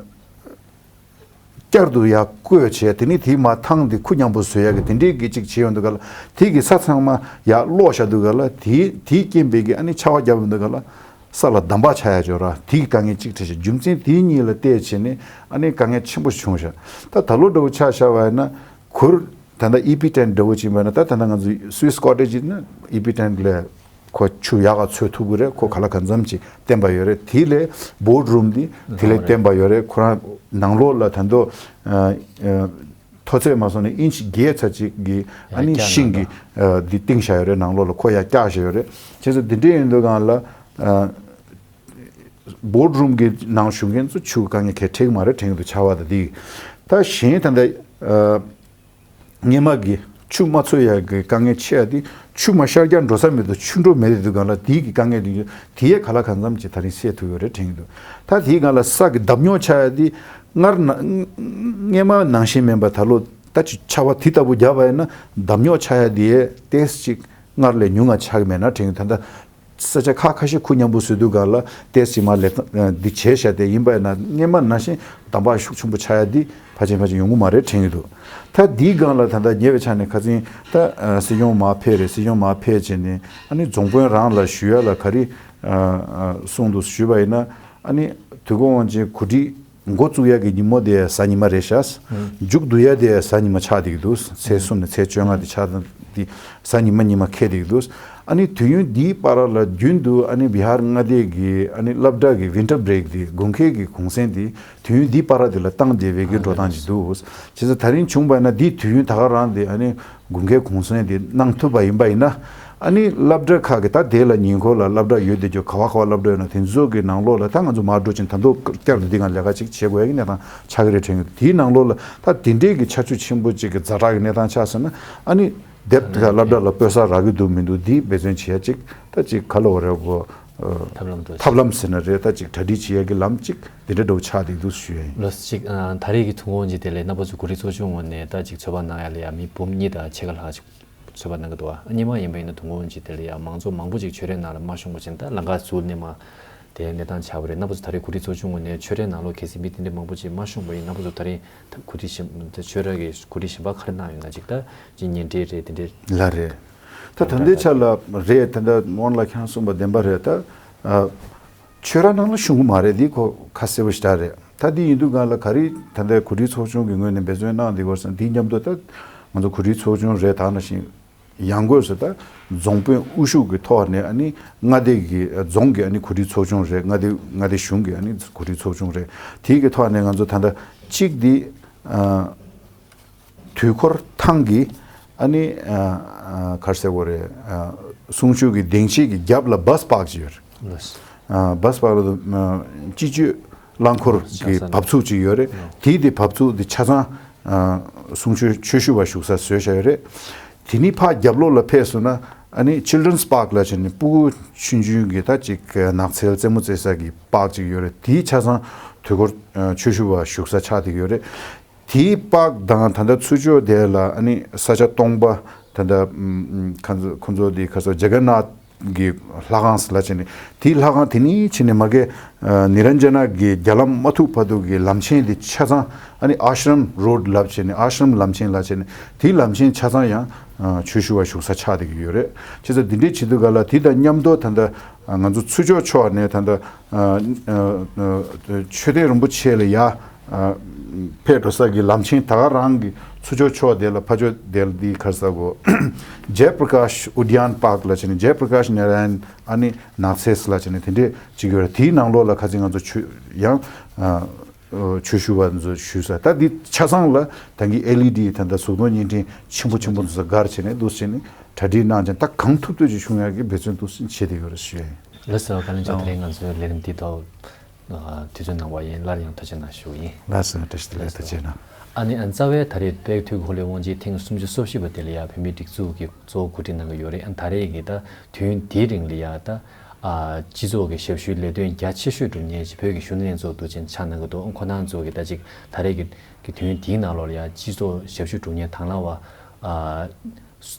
བསྐྱར་དུ་ཡར་བརྐོས་བྱས། དེ་ནས་དེའི་མ་ཐང་དེ་ཁུ་མཉམ་པོ་བཟོ་ཡ་གི་དེ་འདྲའི་གི་ཅིག་བྱས་ཡོང་དུས་སྒང་ལ། དེ་གི་ས་ཚང་མ་ཡར་སློག་བཞག་དུས་སྒང་ལ་དེའི་དེའི་རྐྱེན་པས་གི་ཨ་ནི་ཆར་པ་བརྒྱབ་ཡོང་དུས་སྒང་ལ་ས་ལ་འདམ་བག་ཆགས་ཡ་ཅིག་ཡོད་ར། དེ་གི་དཀའ་ངལ་གཅིག་འཕྲད་ཤག་རྒྱུ་མཚན་དེ་གཉིས་ལ་བལྟས་བྱས་ནས་ཨ་ནི་དཀའ་ངལ་ཆེན་པོ་བྱུང་ཤག་ད་ད་ལོ་འདྲ་བོ་ཆ་བཞག་པ་ཡིན་ན་གུར་ད་ལྟ་ཨི་པི་ཊེན་ཊི་འདྲ་བོ་ཅིག་ཡིན་པ་ན། ད་ད་ལྟ་ང་ཚོ་སུའིས་ཀོ་ཊེཇ་ཡིན་ན་ཨི་པི་ཊེན་ཊི་ལས་ཁོ་ཆུ་ཡག་ག་འཚོལ་ཐུབ་ཀྱི་རེད། ཁོ་ག་ལ་གང་འཚམ་ཅིག་བརྟན་པ་ཡོད་རེད། དེ་ལས་བོར་ཌི་རུམ་འདི་དེ་ལས་བརྟན་པ་ཡོད་རེད། ཁོ་རང་ནང་ལོགས་ལ་ད་དུང་ཨ་ཨ་མཐོ་ཚད་མ་སོང་ན་ཨིན་ཆི་བརྒྱད་ཙམ་ཅིག་གི་ཨ་ནི་ཤིང་གི་ཨ་འདི་བཏིང་བཞག་ཡོད་རེད། ནང་ལོགས་ལ་ཁོ་ཡར་བཀྱགས་བཞག་ཡོད་རེད། བྱས་ཙང་འདི་འདྲ་ཡིན་དུས་སྒང་ལ་ཨ་བོར་ཌི་རུམ་གི་ནང་བཞུགས་མཁན་ཚོ་ཆུ་དཀའ་ངལ་གང་ཡང་འཕྲད་ཀྱི་མ་རེད། དྲན་གྱི་འདུག་ཆར་པ་དང་དེ། ད་གཞན་ད་ལྟ་ཨ་སྔོན་མ་གི་ཆུ་མ་འཚོལ་ཡ་གི་དཀའ་ངལ་ཆེ་ཡ་དེ་ཆུ་མར་ཤར་རྒྱག་འགྲོ་ས་མེད་དུས་ཆུ་འགྲོ་མེད་དུས་སྒང་ལ་དེའི་གི་དཀའ་ངལ་དེ་དེ་ཡས་ག་ལ་གང་འཚམ་ཅིག་ད་རིང་སེལ་ཐུབ་ཡོད་རེད་དྲན་གྱི་འདུག་ད་དེའི་སྒང་ལ་ས་གི་བརྡབ་རྙོག་ཆགས་ཡ་དེ་སྔར་ན་སྔོན་མ་ནང་བཞིན་མིན་པ། ད་ལོ་ད་ཆུ་ཆར་པ་དེ་ལྟ་བུ་བརྒྱབ་པ་ཡིན་ན་བརྡབ་རྙོག་ཆགས་ཡ་དེ་ཡས་ཏོག་ཙམ་ཅིག་སྔར་ལས་ཉུང་ང་ཆགས་ཀྱི་མེད་ན་དྲན་གྱི་འདུག་ད་ལྟ་ས་ཆ་ཁག་ཁ་ཤས་ཁུ་མཉམ་པོ་བཟོས་དུས་སྒང་ལ་ཏོག་ཙམ་མར་ལས་ཀ་འདི་བྱས་བཞག་དེ་ཡིན་པ་ཡིན་ན། སྔོན་མ་ནང་བཞིན་འདམ་བག་ཤུགས་ཆེན་པོ་ཆགས་ཡ་འདི་ཕལ་ཆེར་ཕལ་ཆེར་ཡོང་གི་མ་རེད་དྲན་གྱི་འདུག་ད་འདིའི་སྒང་ལ་ད་ལྟ་ཉེ་བའི་ཆ་ནས་ཁ་སང་ད་ཨ་སྲིད་སྐྱོང་མར་ཕེབས་རེད། སྲིད་སྐྱོང་མར་ཕེབས་བྱས་ནས་ཨ་ནི་རྫོང་དཔོན་རང་ལ་ཞུ་ཡ་ལ་ག་རེ་ཨ་ཨ་གསུངས་འདུག་ཞུས་པ་ཡིན་ན། ཨ་ནི་དུས་འཁོར་དབང་ཆེན་གོ་སྒྲིག་འགོ་བཙུགས་ཡ་གི་ཉིན་མོ་དེ་གཟའ་ཉི་མ་རེད་ཤག་མཇུག་བསྡུ་ཡ་དེ་གཟའ་ཉི་མ་ཆགས་བསྡད་ཀྱི་འདུག་ཚེས་གསུམ་ནས་ཚེས་བཅོ་ལྔ་དེ་ཆགས་དང་དེ་གཟའ་ཉི་མ་ཉི་མ་འཁེལ་བསྡད་ཀྱི་འདུག་ཨ་ནི་དུས་ཡུན་འདིའི་བར་ལ་རྒྱུན་དུ་ཨ་ནི་བི་ཧར་མངའ་སྡེ་གི་ཨ་ནི་སློབ་གྲྭ་གི་ཝིན་ཊར་བྷི་རེག་དེ་དགུན་ཁའི་གི་གུང་སེང་དེ་དུས་ཡུན་འདིའི་བར་དེ་ལ་བཏང་བསྡད་པའི་གི་འགྲོ་སྟངས་ཅིག་འདུག་བྱས་ཙང་ད་རིང་བྱུང་བ་ན་འདིའི་དུས་ཡུན་ད་ག་རང་དེ་ཨ་ནི་དགུན་ཁའི་གུང་སེང་དེ་གནང་ཐུབ་པ་ཡིན་པ་ཡིན་ན། ཨ་ནི་སློབ་གྲྭ་ཁག་གི་ད་དེ་ལ་ཉེ་འཁོར་ལ་སློབ་གྲྭ་ཡོད་དེ་ཅོ་ག་བ་ག་བ་སློབ་གྲྭ་ཡོད་ན་དེ་ཚོ་གི་ནང་ལོགས་ལ་ད་ང་ཚོ་མར་འགྲོ་ཅིང་ད་དུང་བསྐྱར་དུ་འདི་ག་ལས་ཀ་ཅིག་བྱེད་དགོས་ཡ་གི་གནས་སྟངས་ཆགས་ཀྱི་རེད་དྲན་གྱི་འདུག་དེའི་ནང་ལོགས་ལ་ད་དེ་འདྲའི་གི་ཆར་ཆུ་ཆེན་པོ་ཅིག་གི་ཛ་དྲག་གི་གནས་སྟངས་ཆགས་སོང་ན། ཨ་ནི་དེབ་དེ་ག་སློབ་གྲྭ་ལ་སྤོས་ས་རག་གི་འདུག་མི་འདུག་འདི་འབད་བརྩོན་བྱེད་ཡ་ཅིག་ད་ཅིག་ག་ལ་བ་རེད་གོ་ཐབས་ལམ་འགྲོ་ཐབས་ལམ་ཟེར་ན་རེད། ད་ཅིག་གྲ་སྒྲིག་བྱེད་ཡ་གི་ལམ་ཅིག་དེ་འདྲ་འདྲ་བོ་ཆགས་བསྡད་འདུག་ཞུ་ཡ་ཡིན། ལགས་སོ། ཅིག་ཨ་ད་རེས་ཀྱི་ཐུགས་དགོངས་ཀྱི་དེ་ལས་རྣམ་པ་ཚོ་གོ་སྒྲིག་ཚོགས་ཆུང་ངོས་ནས་ད་ཅིག་ཚོད་དཔག་གནང་ཡ་ལ་ཡ་མི་འབུམ་གཉིས་དང་ཕྱེད་ཀ་ལྷག་ཅིག་ཚོད་དཔག་གནང་གི་འདུག་བ། སྔོན་མ་ཡིན་པ་ཡིན་ན་དུས་འཁོར་དབང་ཆེན་དེ་ལ་ཡང་མང་ཚོགས་མང་པོ་ཅིག་ཆོས་རའི་ནང་ལ་མ་ཤོང་བ་བཞིན་ད་ལམ་ཁ་ཟུར་ནས་མ་དེ་གནས་སྟངས་ཆགས་པ་རེད། རྣམ་པ་ཚོ་ད་རེས་གོ་སྒྲིག་ཚོགས་ཆུང་ངོས་ནས་ཆོས་རའི་ནང་ལོགས་གལ་སྲིད་མི་དེ་འདྲ་མང་པོ་ཅིག་མ་ཤོང་བ་ཡིན་ན་རྣམ་པ་ཚོ་ད་རིང་ད་གོ་སྒྲིག་གཞན་ད་ཆོས་ར་གི་གོ་སྒྲིག་གཞན་པ་ག་རེ་གནང་ཡོད་ན་ཅིག་ད་ཅིག་ཉིན་འབྲེལ་རེད་དེ་འདྲའི་ལ་རེད། ད་ད་ལྟའི་ཆ་ལ་རེད། ད་ལྟ་སྔོན་ལ་ཁྱེད་རང་གསུངས་པ་བདེན་པ་རེད། ད་ཨ། ཆོས་ར་ནང་ལ་ཤོང་གི་མ་རེད། འདི་ཁོ་ཁ་གསལ་པོ་ཞེ་དྲག་རེད། ད་འདི་ཡིན་དུས་སྒང་ལ་ག་རེ་ད་ལྟའི་གོ་སྒྲིག་ཚོགས་ཆུང་གི་ངོས་ནས་འབད་བརྩོན་གནང་བསྡད་ཡོད་ཟེར་ན། འདི་མཉམ་དུ་ད་ང་ཚོ་གོ་སྒྲིག་ཚོགས་ཆུང་རེད། ད་ནང་བཞིན་ཡང་སྒོས་སུ་ད་རྫོང་དཔོན་དབུ་བཞུགས་ཀྱི་ཐོག་ནས་ཨ་ནི་མངའ་སྡེ་གི་རྫོང་གི་ཨ་ནི་གོ་སྒྲིག་ཚོགས་ཆུང་རེད། མངའ་སྡེ་མངའ་སྡེ་གཞུང་གི་ཨ་ནི་གོ་སྒྲིག་ཚོགས་ཆུང་རེད། དེའི་གི་ཐོག་ནས་ང་ཚོ་ད་ལྟ་གཅིག་འདི་ཨ། དུས་འཁོར་ཐང་གི་ཨ་ནི་ཨ་ཨ་ག་རེ་ཟེར་དགོས་རེད། ཨ་གསུང་ཆོས་ཀྱི་སྡིངས་ཆའི་གི་རྒྱབ་ལ་བྷ་སི་པཱག་ཅིག་ཡོད་རེད། ལགས། ཨ་བྷ་སི་པཱག་ལ་ཨ་སྤྱི་སྤྱོད་རླངས་འཁོར་གྱི་བབས་ཚུགས་ཅིག་ཡོད་རེད། ལགས། དེའི་དེ་བབས་ཚུགས་དེ་ཆ་ཚང་ཨ་གསུང་ཆོས་ཆོས་ཞུ་བ་བཞུགས་ས་བཟོས་བཞག་ཡོད་རེད། དེ་ནི་ཕར་རྒྱབ་ལོགས་ལ་ཕེབས་སོང་ན་ཨ་ནི་ཆིལ་ཌྲན་སི་པཱག་ལ་བྱས་ནས་སྤུ་གུ་ཆུང་ཆུང་གི་ད་ཅིག་ནགས་ཚལ་རྩེད་མོ་རྩེ་ས་གི་པཱག་ཅིག་ཡོད་རེད། དེའི་ཆ་ཚང་དུས་འཁོར་ཨ་ཆོས་ཞུ་བ་བཞུགས་ས་ཆགས་བསྡད་ཡོད་རེད། དེའི་པཱརྐ་དང་ད་ལྟ་ཚུར་ཕྱོགས་དེ་ལ་ཨ་ནི་ས་ཆ་སྟོང་པ་ད་ལྟ་ཁོང་ཚོ་ཁོང་ཚོ་དེ་ཁ་སང་ཇ་གར་ནཱཐ་གི་ལྷ་ཁང་ལ་བྱས་ནས། དེའི་ལྷ་ཁང་དེ་ནས་ཕྱིན་ནས་མ་གི་ནི་རན་ཇ་ན་གི་རྒྱ་ལམ་མ་ཐུག་བར་དུ་གི་ལམ་ཆེན་དེ་ཆ་ཚང་ཨ་ནི་ཨཱ་ཤྲམ་རོཌ་ལབ་བྱས་ནས། ཨཱ་ཤྲམ་ལམ་ཆེན་ལ་བྱས་ནས། དེའི་ལམ་ཆེན་ཆ་ཚང་ཡང་ཆོས་ཞུ་བ་བཞུགས་ས་ཆགས་བསྡད་ཀྱི་ཡོད་རེད། བྱས་ཙང་དེ་འདྲའི་བྱེད་དུས་ག་ལ་དེ་དང་མཉམ་དུ་ད་ལྟ་ང་ཚོ་ཚུར་ཕྱོགས་ཕྱོགས་ནས་ད་ལྟ་མཆོད་རྟེན་རིན་པོ་ཆེ་ལ་ཡ་ཕེབས་འགྲོ་ས་གི་ལམ་ཆེན་ད་ག་རང་གི་ཚུར་ཕྱོགས་ཕྱོགས་དེ་ལ་ཕར་ཕྱོགས་དེ་ལ་དེའི་ཁར་ས་གོ་ཇའི་པྲ་ཀཱཤ་ཨུ་དི་ཡཱན་པཱརྐ་ལ་བྱས་ནས། ཇའི་པྲ་ཀཱཤ་ནཱ་ར་ཡན་ཨ་ནི་ནགས་ཚལ་ལ་བྱས་ནས་དེ་འདྲས་བྱེད་ཀྱི་ཡོད་རེད། དེའི་ནང་ལོགས་ལ་ཁ་སང་ང་ཚོ་ཆོས་ཡང་ཆོས་ཞུ་བ་ཚོ་ཞུས་ས། ད་འདི་ཆ་ཚང་ལ་ད་གིན་ཨེལ་ཨི་ཌི་ད་ལྟ་གཟུགས་མཐོང་བརྙན་འཕྲིན་ཆེན་པོ་ཆེན་པོ་ཚོ་སྒར་བྱས་ནས་འདུག་བྱས་ནས་གྲ་སྒྲིག་གནང་བྱས། ད་གང་ཐུབ་ཐུབ་ཅིག་བྱུང་ཡག་གི་འབད་བརྩོན་འདུག་བྱས་བྱས་བསྡད་ཡོད་རེད་ཞུ་ཡ་ཡིན། ལགས་སོ། བཀའ་བློན་མཆོག་ད་རེས་ང་ཚོའི་ལས་རིམ་འདི་ཐོག་དུས་ཚོད་གནང་བ་ཡིན། སླར་ཡང་ཐུགས་རྗེ་གནང་ཞུ་ཡིན། ལགས་སོ། བཀྲ་ཤིས་བདེ་ལེགས། ཐུགས་རྗེ་གནང་། ཨ་ནི་ཨ་རྩ་བའི་ད་རེས་དཔལ་འཐུས་ཧོ་ལི་དབང་ཆེན་ཐེངས་སུམ་ཅུ་སོ་བཞི་པ་དེ་ལ་ཡ་བོད་མིའི་སྒྲིག་འཛུགས་ཀྱིས་གཙོ་བོ་གོ་སྒྲིག་གནང་གི་ཡོད་རེད། ཨ་ད་རེས་ཀྱི་ད་དུས་ཡུན་འདིའི་རིང་ལ་ཡ་ད་ཨ་སྤྱི་ཚོགས་ཀྱི་ཞབས་ཞུའི་ལས་དོན་རྒྱ་ཆེ་ཤོས་སྒྲུབ་མཁན་ཞིག་བོད་ཀྱི་གཞོན་ནུ་ལྷན་ཚོགས་འདུ་ཆེན་ཆགས་གནང་གི་འདུག་ཁོང་རྣམ་ཚོ་གིས་ད་ཅིག་ད་རེས་ཀྱི་ཀྱི་དུས་ཡུན་འདིའི་ནང་ལོགས་ལ་ཡ་སྤྱི་ཚོགས་ཞབས་ཞུ་སྒྲུབ་མཁན་དང་བླངས་པ་ཨ་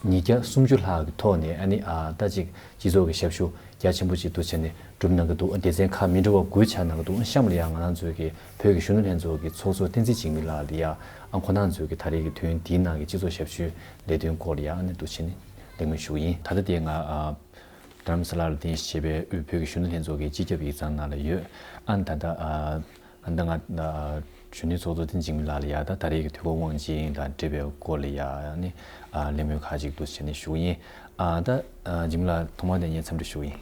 ཉིས་བརྒྱ་སུམ་ཅུ་ལྷག་གི་ཐོག་ནས་ཨ་ནི་ཨ་ད་ཅིག་སྤྱི་ཚོགས་ཀྱི་ཞབས་ཞུ་རྒྱ་ཆེན་པོ་ཅིག་འདུག་བྱས་ནས་སྒྲུབ་གནང་གི་འདུག་སྡེ་ཚན་ཁག་མི་འདྲ་བ་དགུ་ཆགས་གནང་གི་འདུག་གཤམ་ལ་ཡང་ང་རང་ཚོའི་གི་བོད་ཀྱི་གཞོན་ནུ་ལྷན་ཚོགས་ཀྱི་ཚོགས་གཙོ་བསྟན་འཛིན་འཇིགས་མེད་ལགས་ལ་ཡ་ཨ་ཁོང་རྣམ་ཚོའི་གི་ད་རེས་ཀྱི་དུས་ཡུན་འདིའི་ནང་གི་སྤྱི་ཚོགས་ཞབས་ཞུའི་ལས་དོན་སྐོར་ལ་ཡ་ཨ་ནི་འདུག་བྱས་ནས་གླེང་མོལ་ཞུ་གི་ཡིན། ད་ལྟ་དེ་ང་ཨ་རྡ་རམ་ས་ལ་ལ་རྟེན་གཞི་བྱས་པའི་དབུས་བོད་ཀྱི་གཞོན་ནུ་ལྷན་ཚོགས་ཀྱི་སྤྱི་ཁྱབ་ཡིག་ཚང་ནང་ལ་ཡོད། ཨ་ནི་ད་ལྟ་ཨ། ཨ་ད་ང་གཞོན་ནུའི་ཚོགས་གཙོ་བསྟན་འཛིན་འཇིགས་མེད་ལགས་ལ་ཡ་ད་ད་རེས་ཀྱི་དུས་འཁོར་དབང་ཆེན་དང་འབྲེལ་བའི་སྐོར་ལ་ཡ་ནི་ཨ་གླེང་མོལ་ཁག་ཅིག་འདུག་བྱས་ནས་ཞུ་གི་ཡིན། ཨ་ད་འཇིགས་མེད་ལགས་ཐོག་མར་དེ་ངས་འཚམས་འདྲི་ཞུ་གི་ཡིན།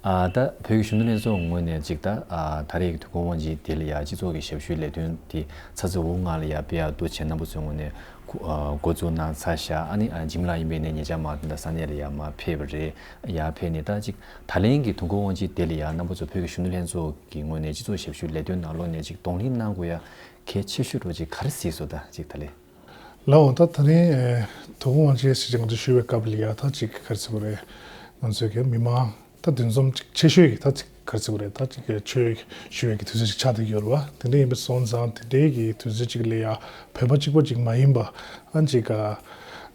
ཨ་ད་བོད་ཀྱི་གཞོན་ནུ་ལྷན་ཚོགས་ངོས་ནས་ཅིག་ད་ཨ་ད་རེས་ཀྱི་དུས་འཁོར་དབང་ཆེན་དེ་ལ་ཡ་སྤྱི་ཚོགས་ཀྱི་ཞབས་ཞུའི་ལས་དོན་དེ་ཚ་ཚ་འུར་འུར་ངང་ལ་ཡ་སྤེལ་ཡག་འདུག་བྱས་རྣམ་པ་ཚོའི་ངོས་ནས་འགོ་འཛུགས་གནང་ཚར་ཤག་ཨ་ནི་འཇིགས་མེད་ལགས་ཡིན་པས་ནས་ཉེ་ཆར་མ་ད་ས་གནས་ལ་ཡ་མར་ཕེབས་པ་རེད། ཡར་ཕེབས་ནས་ད་ཅིག་ད་ལན་གྱི་དུས་འཁོར་དབང་ཆེན་དེ་ལ་ཡ་རྣམ་པ་ཚོ་བོད་ཀྱི་གཞོན་ནུ་ལྷན་ཚོགས་ཀྱི་ངོས་ནས་སྤྱི་ཚོགས་ཞབས་ཞུའི་ལས་དོན་ནང་ལོགས་ནས་ཅིག་གདོང་ལེན་གནང་དགོས་ཡ་གལ་ཆེ་ཤོས་འདྲ་ཅིག་ག་རེ་གཟིགས་སོང་ད་ཅིག་ད་ལན། ལགས་འོང་། ད་ད་རིང་དུས་འཁོར་དབང་ཆེན་ཟེར་ཅིག་ང་ཚོ་ཞུ་བའི་སྐབས་ལ་ཡ་ད་ཅིག་ག་རེ་ཟེར་དགོས་རེད། ང་ཚོའི་གི་མི་མང་ད་འདུ་འཛོམས་ཅིག་ཆེ་ཤོས་ཀྱི་ད་ཅིག་ག་རེ་ཟེར་དགོས་རེད། ད་ཅིག་གི་ཆོས་ཞུ་བའི་གི་དུས་ཚོད་ཅིག་ཆགས་བསྡད་ཡོད་རེད་བ། དེ་འདྲ་ཡིན་པ་སོང་ཙང་དེ་འདྲའི་གི་དུས་ཚོད་ཅིག་ལ་ཡ་བོད་པ་གཅིག་པོ་ཅིག་མ་ཡིན་པ་ཨ་ཅིག་ག་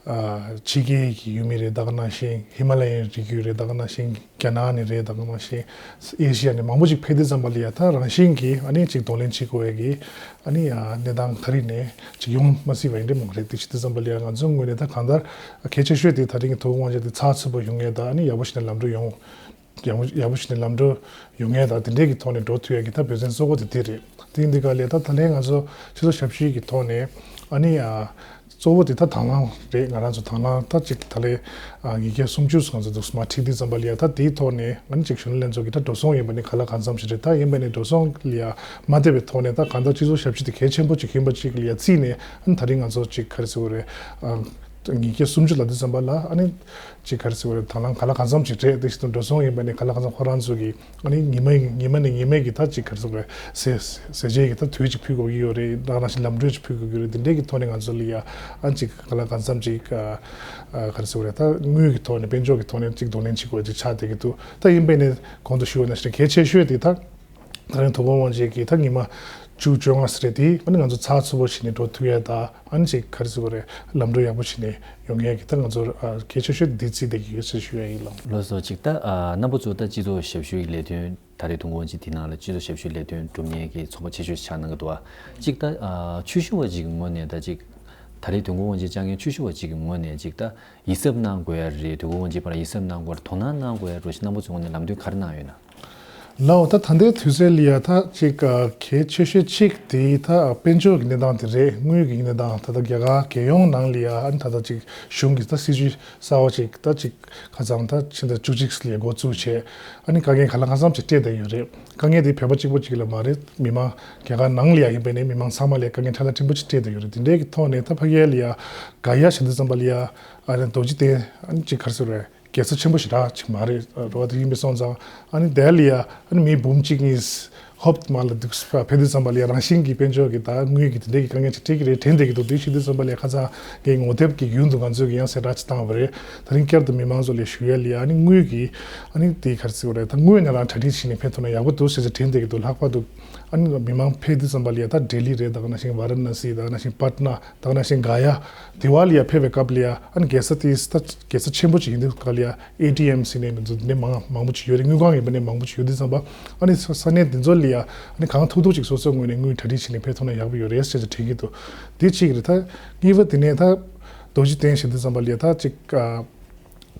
ཕྱི་རྒྱལ་གྱི་ཡུལ་མི་རེད། ད་ག་ནང་བཞིན་ཧི་མ་ལ་ཡའི་རི་རྒྱུད་རེད། ད་ག་ནང་བཞིན་རྒྱ་ནག་ནས་རེད། ད་ག་ནང་བཞིན་ཨེ་ཤི་ཡ་ནས་མང་པོ་ཅིག་ཕེབས་དུས་ཙམ་པ་ལ་ཡ་ད་རང་བཞིན་གྱིས་ཨ་ནི་ཅིག་གདོང་ལེན་བྱེད་དགོས་ཡ་གི་ཨ་ནི་གནས་སྟངས་ག་རེ་ནས་ཅིག་ཡོང་མ་སྲིད་པ་ཡིན་འདྲ་མང་རེད། དེ་བྱེད་དུས་ཙམ་པ་ལ་ཡ་ང་ཚོའི་ངོས་ནས་ད་གང་ལྟར་གལ་ཆེ་ཤོས་དེ་ད་རིང་གི་དུས་འཁོར་དབང་ཆེན་དེ་ཚགས་ཚུད་པོ་ཡོང་ཡ་ད་ཨ་ནི་ཡག་པོ་ཞིག་ནས་ལམ་འགྲོ་ཡོང་ཡག་པོ་ཡག་པོ་ཞིག་ནས་ལམ་འགྲོ་ཡོང་ཡས་དང་དེ་འདྲས་ཀྱི་ཐོག་ནས་འགྲོ་ཐུབ་ཡས་ཀྱི་ད་འབད་བརྩོན་གཙོ་བོ་དེ་དེ་རེད། དེ་འདི་ག་ལས་ད་ད་ལན་ང་ཚོ་སྤྱི་ཚོགས་ཞབས་ཞུའི་གི་ཐོག་ནས་ཨ་ནི་ཨ་གཙོ་བོ་དེ་ད་དང་བླངས་རེད། ང་རང་ཚོ་དང་བླངས་ད་ཅིག་ད་ལན་ཨ་ཉིས་བརྒྱ་སུམ་ཅུ་སོང་ཚོ་འདུག་སེ་མར་ཁྲིད་དུས་ཙམ་པ་ལ་ཡ་ད་དེའི་ཐོག་ནས་ཨ་ནི་ཅིག་གཞོན་ནུ་ལྷན་ཚོགས་ཀྱི་ད་འགྲོ་སོང་ཡིན་པ་ནི་ག་ལ་གང་འཚམ་ཞིག་རེད། ད་ཡིན་པ་ནི་འགྲོ་སོང་ལ་ཡ་མ་བལྟས་པའི་ཐོག་ནས་ད་གང་ལྟར་སྤྱི་ཚོགས་ཞབས་ཞུ་དེ་གལ་ཆེན་པོ་ཅིག་ཡིན་པ་ཅིག་ལ་ཡ་བརྩིས་ནས་ཨ་ནི་ད་རིང་ང་ཚོ་ཅིག་ག་རེ་ཟེར་དགོས་རེད། ཨ། ཉིས་བརྒྱ་སུམ་ཅུ་ལབ་དུས་ཙམ་པ་ལ་ཨ་ནི་ཅིག་ག་རེ་ཟེར་བ་རེད། དང་བླངས་ག་ལ་གང་འཚམ་ཅིག་རེད། དེ་བཞིན་དུ་འགྲོ་སོང་ཡིན་པ་ནི་ག་ལ་གང་འཚམ་ཁོ་རང་ཚོ་གི་ཨ་ནི་ཉི་མ་ཉི་མ་ནས་ཉི་མའི་གི་ད་ཅིག་ག་རེ་ཟེར་བ་རེད། ཟས་ཟས་བཅད་ཀྱི་ད་དུས་ཅིག་ཕུལ་དགོས་ཀྱི་ཡོད་རེད། ད་ག་ནང་བཞིན་ལམ་གྲོན་ཅིག་ཕུལ་དགོས་ཀྱི་ཡོད་རེད། དེ་འདྲའི་གི་ཐོག་ནས་ང་ཚོ་ལ་ཡ་ཨ་ཅིག་ག་ལ་གང་འཚམ་ཅིག་ཨ་ཨ་ག་རེ་ཟེར་བ་རེད། ད་དངུལ་གི་ཐོག་ནས་དཔལ་འབྱོར་གི་ཐོག་ནས་ཅིག་གདོང་ལེན་བྱེད་དགོས་ཅིག་ཆགས་བསྡད་ཀྱི་འདུག་ད་ཡིན་པ་ནི་གོང་དུ་ཞུས་པ་ནང་བཞིན་གལ་ཆེ་ཤོས་དེ་ད། ད་རིང་དུས་འཁོར་དབང་ཆེན་གྱི་ད་ཉི་མ་བཅུ་བཅོ་ལྔ་ཟེར་རེད། དེ་ཨ་ནི་ང་ཚོ་ཚགས་ཚུད་པོ་བྱས་ནས་འགྲོ་ཐུབ་ཡས་དང་ཨ་ནི་ཅིག་ག་རེ་ཟེར་དགོས་རེད། ལམ་འགྲོ་ཡག་པོ་བྱས་ནས་ཡོང་ཡས་ཀྱི་ད་ང་ཚོ་གལ་ཆེ་ཤོས་དེ་རྩིས་བསྡད་ཀྱི་ཡོད་ཟེར་ཞུ་ཡས་ཡིན་ལགས། ལགས་སོ། ཅིག་ད་རྣམ་པ་ཚོ་ད་སྤྱི་ཚོགས་ཞབས་ཞུའི་ལས་དོན་ད་རེས་དུས་འཁོར་དབང་ཆེན་དེ་ནང་ལ་སྤྱི་ཚོགས་ཞབས་ཞུའི་ལས་དོན་སྒྲུབ་མཁན་གྱི་ཚོགས་པ་ཆེ་ཤོས་ཆགས་གནང་གི་འདུག་ཨ། ཅིག་ད་ཆོས་ཞུ་བ་ཅིག་གི་ངོས་ནས་ད་ཅིག་ད་རེས་དུས་འཁོར་དབང་ཆེན་བཅར་མཁན་ཆོས་ཞུ་བ་ཅིག་གི་ངོས་ནས་ཅིག་ད་ཡིད་གཟབ་གནང་དགོས་ཡ་རེད། དུས་འཁོར་དབང་ཆེན་བར་ཡིད་གཟབ་གནང་དགོས་རེད། དོ་སྣང་གནང་དགོས་ཡ་རེད་ཞེས་རྣམ་པ་ཚོའི་ངོས་ནས་ལམ་སྟོན་ག་རེ་གནང་ཡོད་ན། ལགས་འོ། ད་ད་ལྟའི་དུས་ཚོད་ལ་ཡ་ད་ཅིག་གལ་ཆེ་ཤོས་གཅིག་དེ་ད་དཔལ་འབྱོར་གྱི་གནས་སྟངས་དེ་རེད། དངུལ་གྱི་གནས་སྟངས། ད་ལྟ་རྒྱ་གར་རྒྱལ་ཡོངས་ནང་ལ་ཡ་ཨ་ནི་ད་ལྟ་ཅིག་གཞུང་གི་ད་སྲིད་ཇུས་གསར་བ་ཅིག་ད་ཅིག་ཁ་སང་ད་ཕྱི་ཟླ་བཅུ་གཅིག་ལ་འགོ་བཙུགས་བྱས་ཨ་ནི་དཀའ་ངལ་ག་ལ་གང་འཚམ་ཅིག་འཕྲད་བསྡད་ཡོད་རེད། དཀའ་ངལ་དེ་བོད་པ་གཅིག་པོ་གཅིག་ལ་མ་རེད། མི་མང་རྒྱ་གར་ནང་ལ་ཡ་ཡིན་པ་ནས་མི་མང་ཚང་མ་ལ་དཀའ་ངལ་ཕྲ་ལ་ཕྲན་བུ་ཅིག་འཕྲད་བསྡད་ཡོད་རེད། དེ་འདྲའི་གི་ཐོག་ནས་ད་ཕ་གིར་ལ་ཡ་ག་ཡ་བྱེད་དུས་ཙམ་པ་ལ་ཡ་ཨ་ནི་རྡོ་རྗེ་གདན་ཨ་ནི་ཅིག་ག་རེ་ཟེར་རེད། རྒྱལ་ས་ཆེན་པོ་ཞེ་དྲག་ཅིག་མ་རེད་རེད་བ། དེ་ཡིན་པའི་སོང་ཙང་ཨ་ནི་དེ་ལ་ཡ་ཨ་ནི་མི་འབུམ་གཅིག་གཉིས་ ཧོབ་མ་ལ་འདུག་ཕེབས་དུས་ཙམ་པ་ལ་ཡ་རང་བཞིན་གྱི་དཔལ་འབྱོར་གྱི་ད་དངུལ་གྱི་དེ་འདྲའི་གི་དཀའ་ངལ་ཅིག་འཕྲད་ཀྱི་རེད་དྲན་བསྡད་ཀྱི་འདུག་དེ་བྱེད་དུས་ཙམ་པ་ལ་ཡ་ཁ་སང་གི་ངོ་དེབ་ཀྱི་ཡུན་དུ་ང་ཚོས་ཀྱི་ཡང་གསལ་བསྒྲགས་ཅིག་བཏང་བ་རེད། ད་རིང་བསྐྱར་དུ་མི་མང་ཚོ་ལ་ཞུ་ཡ་ལ་ཡ་ཨ་ནི་དངུལ་གྱི་ཨ་ནི་དེ་ག་རེ་ཟེར་དགོས་རེད། ད་དངུལ་ནས་རང་གྲ་སྒྲིག་བྱས་ནས་ཕེབས་ཐུབ་ན་ཡག་པོ་འདུག་ཟེར་ཟེར་དྲན་བསྡད་ཀྱི་འདུག་ལྷག་པར་དུ་ཨ་ནི་མི་མང་ཕེབས་དུས་ཙམ་པ་ལ་ཡ་ད་ལྡི་ལི་རེད། ད་ག་ནང་བཞིན་ཝཱ་ར་ཎ་སི། ད་ག་ནང་བཞིན་པ་ཊ་ན། ད་ག་ནང་བཞིན་ག་ཡ། དེ་བ་ལ་ཡ་ཕེབས་པའི་སྐབས་ལ་ཡ་ཨ་ནི་རྒྱལ་ས་དེ་ད་རྒྱལ་ས་ཆེན་པོ་ཅིག་ཡིན་དུས་སྐབས་ལ་ཡ་ཨེ་ཊི་ཨེམ་ཟེར་ནས་མི་འདུག་དེ་འདྲ་མང་མང་པོ་ཅིག་ཡོད་རེད། དངུལ་ཁང་ཡིན་པ་ནས་མང་པོ་ཅིག་ཡོད་དུས་ཙམ་པ་ཨ་ནི་ས་ས་གནས་དེ་ཚོ་ལ་ཡ་ཨ་ནི་གང་ཐུབ་ཐུབ་ཅིག་སོ་སོའི་ངོས་ནས་དངུལ་གྲ་སྒྲིག་བྱས་ནས་ཕེབས་ཐུབ་ན་ཡག་པོ་ཡོད་རེད་ཟེར་ཟེར་དྲན་གྱི་འདུག་དེ་གཅིག་རེད། ད་གཉིས་པ་དེ་ནས་ད་རྡོ་རྗེ་གདན་ཞེས་དུས་ཙམ་པ་ལ་ཡ་ད་ཅིག་ཨ།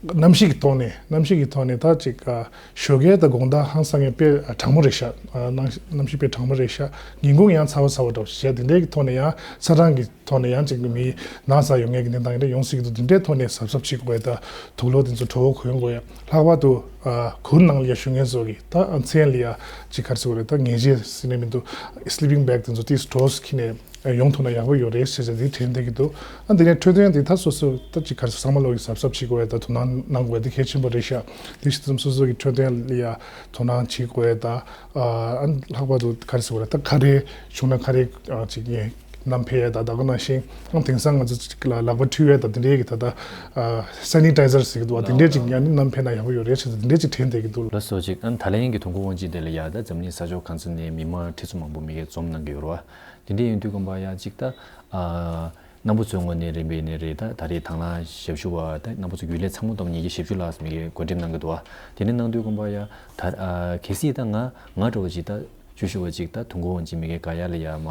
གནམ་གཤིས་ཀྱི་ཐོག་ནས་གནམ་གཤིས་ཀྱི་ཐོག་ནས་ད་ཅིག་ཨ། ཞོགས་ཀས་དང་དགོང་དག་ཧང་སང་ངས་དཔེ་གྲང་མོ་རེད་ཤག་ཨ། གནམ་གནམ་གཤིས་དཔེ་གྲང་མོ་རེད་ཤག་ཉིན་གུང་ཡང་ཚ་བ་ཚ་བ་འདྲ་བོ་ཞིག་བྱས། དེ་འདྲའི་གི་ཐོག་ནས་ཡང་ཚ་གྲང་གི་ཐོག་ནས་ཡང་ཅིག་མི་ན་ཚ་ཡོང་ངེས་ཀྱི་གནས་སྟངས་འདྲ་ཡོང་སྲིད་ཀྱི་འདུག་དེ་འདྲའི་ཐོག་ནས་གཟབ་གཟབ་བྱེད་དགོས་ཡ། ད་དུག་ལོག་དེ་ཚོ་དྲོ་བོ་གོན་དགོས་ཡ། ལྷག་པར་དུ་ཨ། གུར་ནང་ལ་ཡ་བཞུགས་མཁན་ཚོ་གི་ད་མཚན་ལ་ཡ་ཅིག་ག་རེ་ཟེར་དགོས་རེད། ད་ངལ་ཇེ་ཟེར་ནས་མི་འདུག་སི་ལི་པིང་བེག་དེ་ཚོ་ཏིས་གྲོགས་ཁྱེར་ནས་ཡོང་ཐུབ་ན་ཡག་པོ་ཡོད་རེད་ཟེར་ཟེར་དེ་དྲན་བསྡད་ཀྱི་འདུག་ཨ། འདི་ནས་འཕྲོད་བསྟེན་དེ་ད་སོ་སོ་ད་ཅིག་ག་རེ་ཟེར་ཚང་མ་ལོག་གི་གཟབ་གཟབ་བྱེད་དགོས་ཡ། ད་དོ་སྣང་གནང་དགོས་ཡ་དེ་གལ་ཆེན་པོ་རེད་ཤག་དེ་བཞིན་དུ་སོ་སོ་གི་འཕྲོད་བསྟེན་ལ་ཡ་དོ་སྣང་བྱེད་དགོས་ཡ། ད་ཨ། ལྷག་པར་དུ་ག་རེ་ཟེར་དགོས་རེད། ད་ཁ་རས་བྱུང་ན་ཁ་རས་ཨ། ཅིག་ཡིན་བསྣམས་ཕེབས་ཡ། ད་ད་ག་ནང་བཞིན་ཨ། དེང་སང་ང་ཚོ་ཅིག་ལ་ལག་པ་འཁྲུ་ཡ་ད་དེ་འདྲའི་གི་ད་ད་ཨ། སེ་ནི་ཊའི་ཛར་ཟེར་གི་འདུག་བ། དེ་འདྲའི་ཅིག་ཡང་ནི་བསྣམས་ཕེབས་ན་ཡག་པོ་ཡོད་རེད་ཟེར་དེ་འདྲའི་ཅིག་དྲན་བསྡད་ཀྱི་འདུག་ལགས་སོ། ཅིག་ཨ། ད་ལན་གྱི་ཐོན་ཁུངས་དབང་ཆ་དེ་ལ་ཡ་ད་འཛམ་གླིང་ས་ཕྱོགས་གང་ས་ནས་མི་མང་ཁྲི་ཚོ་མང་པོ་མི་གས་འཛོམས་གནང་གི་ཡོད་རེད་བ། དེ་འདྲ་ཡིན་དུས་ཙམ་པ་ཡ་ཅིག་ད་ཨ། རྣམ་པ་ཚོའི་ངོས་ནས་རིམ་པས་ནས་རེད། ད་ད་རེས་དང་བླངས་ཞབས་ཞུ་བ་ད་རྣམ་པ་ཚོ་རྒྱུན་ལས་ཚང་མ་བསྡོམས་ཉིས་བརྒྱ་ཞེ་བཅུ་ལྷག་ཙམ་མི་གས་འགོ་འགྲེམས་གནང་གི་འདུག་བ། དེ་འདྲ་གནང་དུས་ཙམ་པ་ཡ་ད་ཨ། གལ་སྲིད་ད་ང་ང་འདྲ་བོ་ཅིག་ད་ཞུ་ཞུ་བ་ཅིག་ད་ཐོན་ཁུངས་དབང་ཆ་མི་གས་ག་ཡ་ལ་ཡ་མ།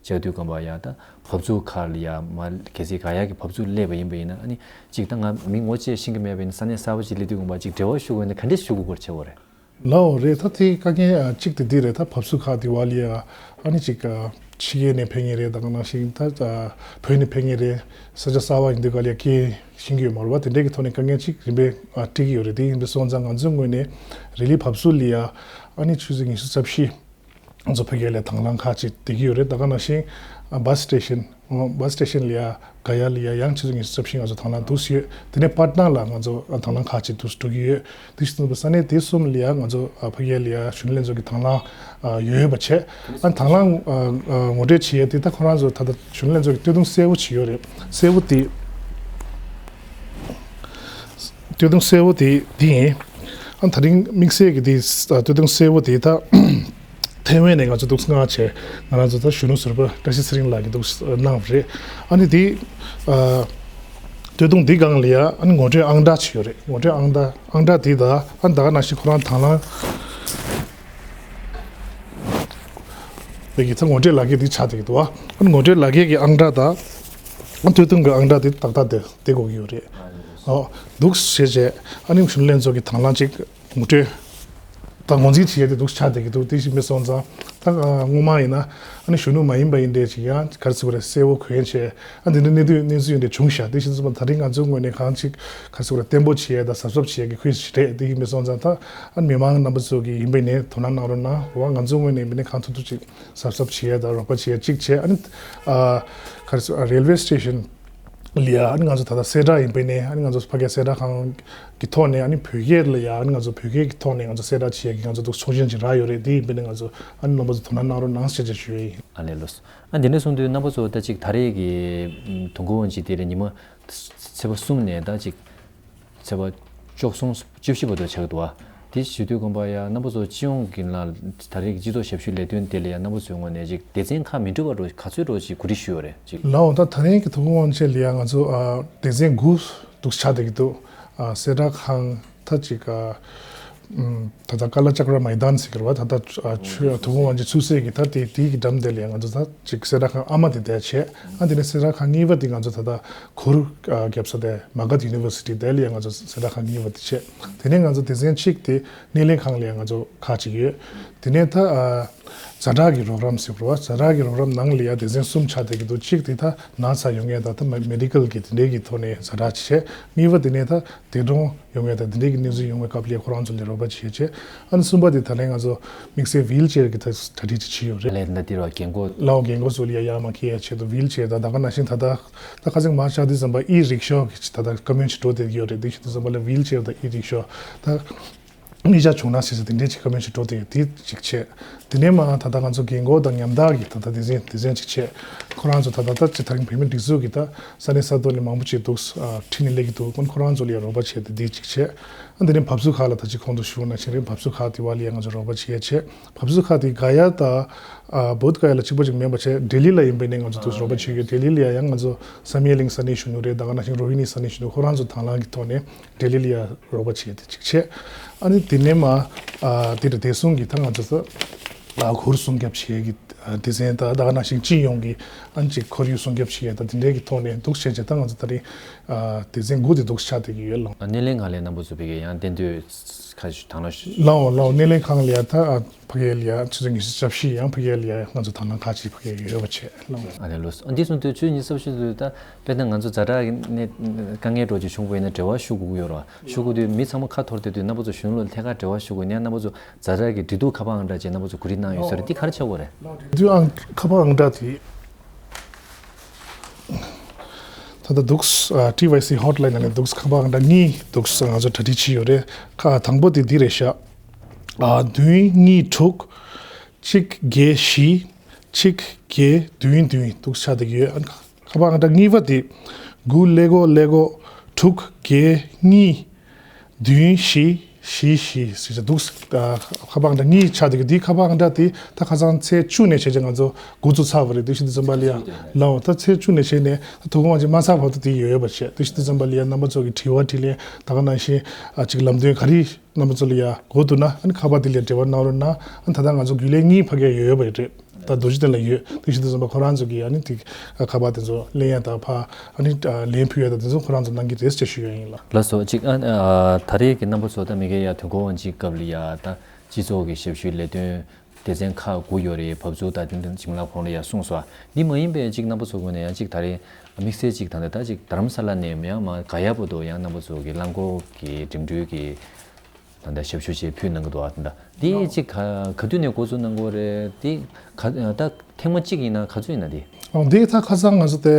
བྱས་དུས་ཙམ་པ་ཡ་ད་བབས་ཚུགས་ཁག་ལ་ཡ་མ། གལ་སྲིད་ག་ཡ་གི་བབས་ཚུགས་སླེབས་པ་ཡིན་པ་ཡིན་ན་ཨ་ནི་ཅིག་ད་ང་མི་ངོ་བཅས་ཤེས་ཀྱི་མེད་པ་ཡིན་ན་ས་གནས་གསར་པ་ཅིག་སླེབས་དུས་ཙམ་པ་ཅིག་འབྲེལ་བ་ཞུ་དགོས་ན་ག་འདྲས་ཞུ་དགོས་སྐོར་བྱེད་དགོས་རེད། ལའོ་རེད། ད་དེ་དཀའ་ངལ་ཨ། གཅིག་དེ་འདི་རེད། ད་བབས་ཚུགས་ཁག་དེ་བ་ལ་ཡ་ཨ་ནི་ཅིག་ཨ། ཕྱི་རྒྱལ་ནས་ཕེབས་མཁན་རེད། ད་ག་ནང་བཞིན་ད་ཨ། བོད་ནས་ཕེབས་མཁན་རེད། ས་ཆ་གསར་པ་ཡིན་དུས་ག་ལ་ཡ་སྐད་ཤེས་ཀྱི་ཡོད་མ་རེད་བ། དེ་འདྲའི་གི་ཐོག་ནས་དཀའ་ངལ་ཅིག་རིམ་པས་ཨ། འཕྲད་ཀྱི་ཡོད་རེད། དེ་ཡིན་པའི་སོང་ཙང་ང་ཚོའི་ངོས་ནས་རི་ལི་བབས་ཚུགས་ལ་ཡ་ཨ་ནི་ཆུ་ཚོད་ཉི་ཤུ་རྩ་བཞི། ང་ཚོ་ཕ་གི་ལ་དང་བླངས་ཁག་ཅིག་བསྡད་ཀྱི་ཡོད་རེད། ད་ག་ནང་བཞིན་ཨ། བྷ་སི་སི་ཊེ་ཤན། ཨ། བྷ་སི་སི་ཊེ་ཤན་ལ་ཡ་ག་ཡ་ལ་ཡ་ཡང་ཆུ་ཚོད་ཉི་ཤུ་རྩ་བཞི་ང་ཚོ་དང་བླངས་འདུག་སེ་ཡོད། དེ་ནས་པ་ཊ་ན་ལ་ང་ཚོ་ཨ། དང་བླངས་ཁག་ཅིག་འདུག་སེ་འགྲོ་གི་ཡོད། དེ་བཞིན་དུ་ས་གནས་དེ་གསུམ་ལ་ཡ་ང་ཚོ་ཨ། ཕ་གི་ལ་ཡ་གཞོན་ནུ་ལྷན་ཚོགས་ཀྱི་དང་བླངས་ཨ། ཡོད་པ་བྱས། ཨ། དང་བླངས་ཨ། ཨ། ངོ་སྤྲོད་བྱེད་ཡ་དེ་ད་ཁོ་རང་ཚོ་ད་ལྟ་གཞོན་ནུ་ལྷན་ཚོགས་ཀྱི་སྟོད་ཐུང་སེར་པོ་ཅིག་ཡོད་རེད། སེར་པོ་དེ། སྟོད་ཐུང་སེར་པོ་དེ་འདི་ཡིན། ཨ། ད་རིང་དམིགས་བསལ་གྱི་དེ་སྟོད་ཐུང་སེར་པོ་དེ་ད་ཐེ་ཝན་ནས་ང་ཚོ་འདུག་སེ་མངགས་བྱས། ང་རང་ཚོ་ད་གཞོན་ནུ་ཟུར་པ་བཀྲ་ཤིས་ཚེ་རིང་ལགས་ཀྱིས་འདུག་སེ་གནང་བ་རེད། ཨ་ནི་དེ་ཨ། སྟོད་ཐུང་འདི་སྒང་ལ་ཡ་ཨ་ནི་ངོ་སྤྲོད་ཨང་གྲངས་ཅིག་ཡོད་རེད། ངོ་སྤྲོད་ཨང་གྲངས་ཨང་གྲངས་དེ་ད་ཨ་ནི་ད་ག་ནང་བཞིན་ཁོ་རང་དང་བླངས་བོད་ཀྱི་ཚ་ངོ་སྤྲོད་ལག་འཁྱེར་འདི་ཆགས་བསྡད་ཀྱི་འདུག་ཨ་ནི་ངོ་སྤྲོད་ལག་འཁྱེར་གྱི་ཨང་གྲངས་དང་། ཨ། སྟོད་ཐུང་གི་ཨང་གྲངས་དེ་ཏག་ཏག་དེ་དེ་དགོས་ཀྱི་ཡོད་རེད། ཨོ། འདུག་སེ་བྱས་ཨ་ནི་གཞོན་ནུ་ལྷན་ཚོགས་ཀྱི་དང་བླངས་ཅིག་ངོ་སྤྲོད་ད་ངོས་འཛིན་བྱེད་ཡ་དེ་འདུག་སེ་ཆགས་བསྡད་ཀྱི་འདུག་དེ་བཞིན་མི་སོང་ཙང་ད་སྔོན་མ་ཡིན་ན་ཨ་ནི་གཞོན་ནུ་མ་ཡིན་པ་ཡིན་འདྲ་ཅིག་ཡང་ག་རེ་ཟེར་དགོས་རེད། གསལ་བོ་གོན་བྱས་ཨ་འདི་འདྲ་གནས་དུས་གནས་ཚུལ་ཡིན་འདྲ་བྱུང་ཤག་དེ་བཞིན་སོང་ཙང་ད་རིང་ང་ཚོའི་ངོས་ནས་གང་ཅིག་ག་རེ་ཟེར་དགོས་རེད། བརྟན་པོ་བྱེད་ཡ་དང་གཟབ་གཟབ་བྱེད་ཡ་གི་ཁུལ་ཞིག་རེད། དེ་བཞིན་མི་སོང་ཙང་ད་ཨ་ནི་མི་མང་རྣམ་པ་ཚོ་གིས་ཡིན་པ་ཡིན་ནའི་དོ་སྣང་གནང་རོགས་གནང་། འོ། ང་ཚོའི་ངོས་ནས་ཡིན་པ་ཡིན་ནའི་གང་ཐུབ་ཐུབ་ཅིག་གཟབ་གཟབ་བྱེད་ཡ་དང་རོགས་པ་བྱེད་ཡ་གཅིག་བྱས། ཨ་ནི་ཨ། ག་རེ་ཟེར། ཨ། རེལ་ཝེ་སི་ཊེ་ཤན་ལ་ཡ་ཨ་ནི་ང་ཚོ་ད་ལྟ་གསལ་བསྒྲགས་ཡིན་པ་ཡིན་ནའི་ཨ་ནི་ང་ཚོ་ཕ་གིའི་གསལ་བསྒྲགས་ཁང་གི་ཐོག་ནས་ཨ་ནི་བོད་སྐད་ལ་ཡ་ཨ་ནི་ང་ཚོ་བོད་སྐད་ཀྱི་ཐོག་ནས་ང་ཚོ་གསལ་བསྒྲགས་བྱེད་ཡ་གི་ང་ཚོ་འདུག་ཚོགས་ཆེན་ཅིག་རག་ཡོད་རེད། དེ་ཡིན་པ་ཡིན་ནའི་ང་ཚོ་ཨ་ནི་རྣམ་པ་ཚོ་དོ་སྣང་གནང་རོགས་གནང་ཞེས་བྱས་ཞུ་ཡ་ཡིན། ཨ་ལས། ལགས་སོ། ཨ། འདི་འདྲ་སོང་དུས་རྣམ་པ་ཚོ་ད་ཅིག་ད་རེས་ཀྱི་ཐོན་ཁུངས་དབང་ཆ་དེ་ལ་ཉི་མ་ཚེས་པ་གསུམ་ནས་ད་ཅིག་ཚེས་པ་བཅུ་གསུམ་བཅུ་བཞི་བར་དུ་ཆགས་འདུག་བ། དེ་ཞུ་དུས་ཙམ་པ་ཡ་རྣམ་པ་ཚོ་སྤྱི་ཡོངས་ཀྱི་ནང་ད་རེས་ཀྱི་སྤྱི་ཚོགས་ཞབས་ཞུའི་ལས་དོན་དེ་ལ་ཡ་རྣམ་པ་ཚོའི་ངོས་ནས་ཅིག་སྡེ་ཚན་ཁག་མི་འདྲ་བ་འདྲ་ག་ཚོད་འདྲ་ཅིག་གོ་སྒྲིག་ཞུས་ཡོད་རེད་ཅིག་ལའོ། ད་ད་རེས་ཀྱི་ཐོན་ཁུངས་དབང་ཆ་ལ་ཡ་ང་ཚོ་ཨ། སྡེ་ཚན་དགུ་འདུག་ཆགས་བསྡད་ཀྱི་འདུག་ཨ། གསལ་བསྒྲགས་ཁང་ད་ཅིག་ཨ། ཨུམ། ད་ལྟ་ཀ་ལ་ཅཀ་ར་མའི་དཱན་ཟེར་གྱི་རེད་བ། ད་ལྟ་ཨ། ཆོས་ཐོན་ཁུངས་དབང་ཆ་ཚུད་སའི་གི་ད་དེ་དེའི་གི་འགྲམ་དེ་ལ་ཡ་ང་ཚོ་ད་ཅིག་གསལ་བསྒྲགས་ཁང་ཨ་མ་དེ་བསྡད་བྱས། ཨ། དེ་ནས་གསལ་བསྒྲགས་ཁང་གཉིས་པ་དེ་ང་ཚོ་ད་ལྟ་གུར་ཨ། རྒྱབ་ས་དེ་མ་གྷ་ཡུ་ནི་ཝར་སི་ཊི་དེ་ལ་ཡ་ང་ཚོ་གསལ་བསྒྲགས་ཁང་གཉིས་པ་དེ་བྱས། དེ་ནས་ང་ཚོ་སྡེ་ཚན་གཅིག་དེ་སྣེ་ལེན་ཁང་ལ་ཡ་ང་ཚོ་ཁག་ཅིག་ཡོད། དེ་ནས་ད་ཨ། ཛ་དྲག་གི་རོགས་རམ་ཟེར་བ་རེད་བ། ཛ་དྲག་གི་རོགས་རམ་ནང་ལ་ཡ་སྡེ་ཚན་གསུམ་ཆགས་བསྡད་ཀྱི་འདུག་གཅིག་དེ་ད་ན་ཚ་ཡོང་མཁན་དང་ད་མེ་ཌི་ཀལ་གི་དེ་འདྲའི་གི་ཐོག་ནས་ཛ་དྲག་བྱས། གཉིས་པ་དེ་ནས་ད་འདས་གྲོངས་ཡོང་མཁན་དང་དེ་འདྲའི་གི་གནས་ཚུལ་ཡོང་བའི་སྐབས་ལ་ཡ་ཁོ་རང་ཚོ་ལ་རོགས་པ་བྱེད་བྱས། ཨ་ནི་གསུམ་པ་དེ་ད་ལན་ང་ཚོ་དམིགས་བསལ་ཝིལ་ཅེར་གི་ད་གྲ་སྒྲིག་ཅིག་བྱས་ཡོད་རེད། ལས་ད་འདི་ར་རྒན་གོག་ལའོ། རྒན་གོག་ཚོ་ལ་ཡ་ཡར་མར་འཁྱེར་ཡ་ཆེད་དུ་ཝིལ་ཅེར་དང་ད་ག་ནང་བཞིན་ད་ལྟ་ད་ཁ་སང་མར་བཞག་དུས་ཙམ་པ་ཨི་རིག་ཤོ་གི་ད་ལྟ་བཀའ་མོལ་ཅིག་འགྲོ་བསྡད་ཀྱི་ཡོད་རེད། དེ་བཞིན་དུ་ཙམ་པ་ལ་ཝིལ་ཅེར་དང་ཨི་རིག་ཤོ་ད་ ཉེས་ཆད་བྱུང་ན་ཟེར་ཟེར་དེ་འདྲའི་ཅིག་བཀའ་མོལ་ཞིག་འགྲོ་བསྡད་ཡོད། དེ་གཅིག་བྱས། དེ་ནས་མར་ད་ལྟ་ང་ཚོ་རྒན་རྒོན་དང་ཉམ་ཐག་གི་ད་ལྟ་སྡེ་ཚན་སྡེ་ཚན་གཅིག་བྱས། ཁོ་རང་ཚོ་ད་ལྟ་ད་ཅིག་ད་རིང་བོད་མིའི་སྒྲིག་འཛུགས་ཀྱི་ད་ས་གནས་ས་ཐོག་ནས་མང་པོ་ཅིག་འདུག་ཨ་ཁྲིད་ནས་སླེབས་ཀྱི་འདུག་ཁོ་ཁོ་རང་ཚོ་ལ་ཡང་རོགས་པ་བྱས་ཏེ་དེ་གཅིག་བྱས། ཨ་དེ་ནས་བབས་ཚུགས་ཁག་ལ་ད་ཅིག་གོང་དུ་ཞུས་ནང་བཞིན་རེད། བབས་ཚུགས་ཁག་དེ་བ་ལ་ཡང་ང་ཚོ་རོགས་པ་བྱེད་ཡ་བྱས། བབས་ཚུགས་ཁག་དེ་ག་ཡ་ད་ཨ་བོད་ག་ཡ་ལ་གཅིག་པ་ཅིག་མིན་པ་བྱས། ལྡི་ལི་ལ་ཡིན་པའི་ནས་ང་ཚོ་འདུག་རོགས་པ་བྱེད་ཡོད། ལྡི་ལི་ལ་ཡང་ང་ཚོ་བསམ་ཡས་གླིང་ས་གནས་གཞོན་ནུ་རེད། ད་ག་ནང་བཞིན་རོ་ཧི་ནི་ས་གནས་གཞོན་ནུ་ཁོ་རང་ཚོ་དང་བླངས་ཀྱི་ཐོག་ནས་ལྡི་ལི་ལ་ཡང་རོགས་པ་བྱས་ཏེ་གཅིག་བྱས། ཨ་ནི་དེ་ནས་མར་ཨ་དེ་རེད། བདེ་སྲུང་གི་ད་ང་ཚོ་ད་ལ་ཁོར་སྲུང་སྐྱོབ་བྱེད་ཀྱི་ཨ་སྡེ་ཚན་ད་ད་ག་ནང་བཞིན་སྤྱི་ཡོངས་ཀྱི་ཨ་ནི་ཅིག་ཁོར་ཡུག་སྲུང་སྐྱོབ་བྱེད་ཡ་ད་དེ་འདྲའི་གི་ཐོག་ནས་འདུག་བྱས་བྱས། ད་ང་ཚོ་ད་རེས་ཨ་སྡེ་ཚན་དགུ་དེ་འདུག་ཆགས་བསྡད་ཀྱི་ཡོད་ལགས། སྣེ་ལེན་ཁང་ལས་རྣམ་པ་ཚོ་ཕ་གིར་ཡང་གཏན་སྡོད་ཁ་ཞིག་དང་ལོ་ལའོ་ལའོ། སྣེ་ལེན་ཁང་ལ་ཡ་ད་ཨ་ཕ་གིར་ལ་ཡ་ཆུ་ཚོད་ཉི་ཤུ་རྩ་བཞི་ཡང་ཕ་གིར་ལ་ཡ་ང་ཚོ་དང་བླངས་ཁག་ཅིག་ཕ་གིར་ཡོད་པ་བྱས་ལགས། ཨ་ལས་ལོས། ཨ་འདི་གསུང་དུས་ཆུ་ཚོད་ཉི་ཤུ་རྩ་བཞི་དུས་ད་དཔེར་ན་ང་ཚོ་ཛ་དྲག་གི་གནས་དཀའ་ངལ་འདྲ་ཅིག་བྱུང་བ་ཡིན་ན་འབྲེལ་བ་ཞུ་དགོས་ཀྱི་ཡོད་རེད་བ། ཞུ་དགོས་དུས་མི་ཚང་མ་ཁ་འཐོར་བསྡད་དུས་རྣམ་པ་ཚོ་གཞོན་ནུ་ལ་ཐད་ཀར་འབྲེལ་བ་ཞུ་དགོས་ནས་རྣམ་པ་ཚོ་ཛ་དྲག་གི་འབྲེལ་གཏུག་ཁ་པར་ཨང་གྲངས་བཅས་རྣམ་པ་ཚོ་གོ་སྒྲིག་གནང་ཡོད་ས་རེད། འདི་ག་རེ་ཆགས་ཡོད་རེད། འབྲེལ་གཏུག་ཨང་ཁ་པར་ཨང་གྲངས་དེ། ད་ལྟ་འདུག་ཨ་ཊི་ཝའི་སི་ཧོཊ་ལའིན་ནང་ནས་འདུག་ཁ་པར་ཨང་གྲངས་གཉིས་འདུག་ང་ཚོ་གྲ་སྒྲིག་བྱས་ཡོད་རེད། ཁ་དང་པོ་དེ་འདི་རེད་ཤག་ཨ་བདུན་གཉིས་དྲུག་གཅིག་བརྒྱད་བཞི་གཅིག་བརྒྱད་བདུན་བདུན་འདུག་ཆགས་བསྡད་ཀྱི་ཡོད། ཨ་ཁ་པར་ཨང་གྲངས་གཉིས་པ་དེ་དགུ་ཀླད་ཀོར་ཀླད་ཀོར་དྲུག་བརྒྱད་གཉིས་བདུན་བཞི་བཞི་བཞི་ཟེར་བྱས་འདུག་ཨ་ཁ་པར་ཨང་གྲངས་གཉིས་ཆགས་བསྡད་ཀྱི། འདི་ཁ་པར་ཨང་གྲངས་དེ་ད་ཁ་སང་ཚེས་བཅུ་ནས་བྱས་བྱས་ང་ཚོ་འགོ་བཙུགས་ཚར་བ་རེད། དེ་བཞིན་དུ་འཛོམས་པ་ལ་ཡ་ལའོ་ད་ཚེས་བཅུ་ནས་བྱས་ནས་ད་དོ་དགོང་ང་ཅིག་མ་ཚར་བར་དུ་དེ་ཡོད་ཡོད་པ་བྱས། དེ་བཞིན་དུ་འཛོམས་པ་ལ་ཡ་རྣམ་པ་ཚོ་གི་དྲི་བ་དྲིས་ལན་ད་ག་ནང་བཞིན་ཨ་ཅིག་ལམ་སྟོན་ག་རེ་རྣམ་པ་ཚོ་ལ་ཡ་དགོས་འདུག་ན་ཨ་ནི་ཁ་པར་དེ་ལ་འབྲེལ་བ་གནང་རོགས་གནང་། ཨ་ད་ལྟ་ང་ཚོ་རྒྱུན་ལས་གཉིས་ཕ་གིར་ཡོད་ཡོད་པ་རེད། ད་རྡོ་རྗེ་གདན་ལ་ཡོད། དེ་བཞིན་དུ་འཛོམས་པ་ཁོ་རང་ཚོ་གིས་ཨ་ནི་དེ་ཁ་པར་དེ་ཚོ་ལེན་ཡ་དང་ཕ་ཨ་ནི་ལན་ཕུལ་ཡ་དང་དེ་ཚོ་ཁོ་རང་ཚོ་གནང་གི་རེད་ཅེས་ཞུ་ཡ་ཡིན་ལགས། ལགས་སོ། གཅིག་ཨ་ད་རེས་ཀྱི་རྣམ་པ་ཚོ་ད་མི་སྒེར་ཡ་དུས་འཁོར་གཅིག་སྐབས་ལ་ཡ་ད་སྤྱི་ཚོགས་ཀྱི་ཞབས་ཞུའི་ལས་དོན་སྡེ་ཚན་ཁག་དགུ་ཡོད་རེད། བབས་ཚུགས་ད་དེ་འདྲ་འཇིགས་མེད་ལགས་ཁོང་ལ་ཡ་གསུངས་སོང་། འདི་མ་ཡིན་པའི་གཅིག་རྣམ་པ་ཚོ་ངོས་ནས་ཡང་གཅིག་ད་རེས་དམིགས་བསལ་གཅིག་ད་ལྟ་ད་གཅིག་རྡ་རམ་ས་ལ་ནས་ཡང་མ་ག་ཡ་བར་དུ་ཡང་རྣམ་པ་ཚོ་གི་རླངས་འཁོར་གྱི་འགྲིམ་འགྲུལ་གྱི་ད་ལྟ་ཞབས་ཞུ་བྱེད་ཕུལ་གནང་གི་འདུག་ཨ་ད་འདི་གཅིག་ག་ག་དུས་ནས་འགོ་འཛུགས་གནང་གི་ཡོད་རེད། འདི་ག་ད་ཐེངས་མ་གཅིག་ཡིན་ན་ག་ཚོད་ཡིན་ན་འདི། ཨོ་འདི་ད་ཁ་སང་ང་ཚོ་དེ་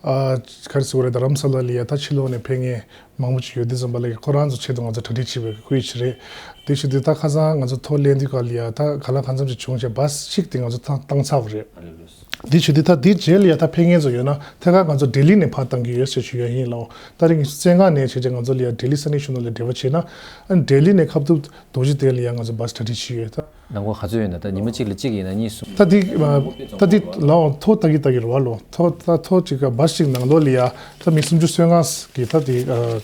ཨ་ག་རེ་ཟེར་དགོས་རེད། རྡ་རམ་ས་ལ་ལ་ཡ་ད་ཕྱི་ལོགས་ནས་ཕེབས་མཁན་མང་པོ་ཅིག་ཡོད། འདི་ཙམ་པ་ལ་ཁོ་རང་ཚོ་ཆེད་དུ་ང་ཚོ་གྲ་སྒྲིག་བྱས་པའི་སྐུལ་ཡིག་ཅིག་རེད། དེ་བཞིན་དུ་ད་ཁ་སང་ང་ཚོ་ཐོ་ལེན་དུས་སྐབས་ལ་ཡ་ད་ག་ལ་གང་འཚམ་ཅིག་བྱུང་བྱས་བཱས་གཅིག་དེ་ང་ཚོ་ཐང་བཏང་ཚར་བ་རེད། འདི་བྱེད་དུས་ད་འདི་རྗེས་ལ་ཡ་ད་ཕེབས་མཁན་ཚོ་ཡོད་ན་ཐད་ཀར་ང་ཚོ་ལྡི་ལི་ནས་ཕར་བཏང་གི་ཡོད་ཟེར་ཞུ་ཡ་ཡིན་ལགས། ད་རེས་ཉི་ཤུ་རྩ་ལྔ་ནས་བྱས་རྗེས་ང་ཚོ་ལ་ཡ་ལྡི་ལི་ས་གནས་གཞོན་ནུ་ལ་འབྲེལ་བ་བྱས་ན་ཨ་ལྡི་ལི་ནས་ཁ་ཐུག་རྡོ་རྗེ་གདན་ལ་ཡ་ང་ཚོ་བཱས་གྲ་སྒྲིག་བྱས་ཡོད་ད། ནང་ཁོ་ག་ཚོད་ཡོད་ན་ད་ཉི་མ་གཅིག་ལ་གཅིག་ཡིན་ན་གཉིས་གསུམ། ད་འདི་ད་འདི་ལའོ་ཐོ་ལྟ་གི་ལྟ་གི་རེད་བ་ལོ། ཐོ་ད་ཐོ་གཅིག་ག་བཱས་གཅིག་ནང་ལོགས་ལ་ཡ་ད་མི་སུམ་ཅུ་སོ་ལྔ་གི་ད་འདི་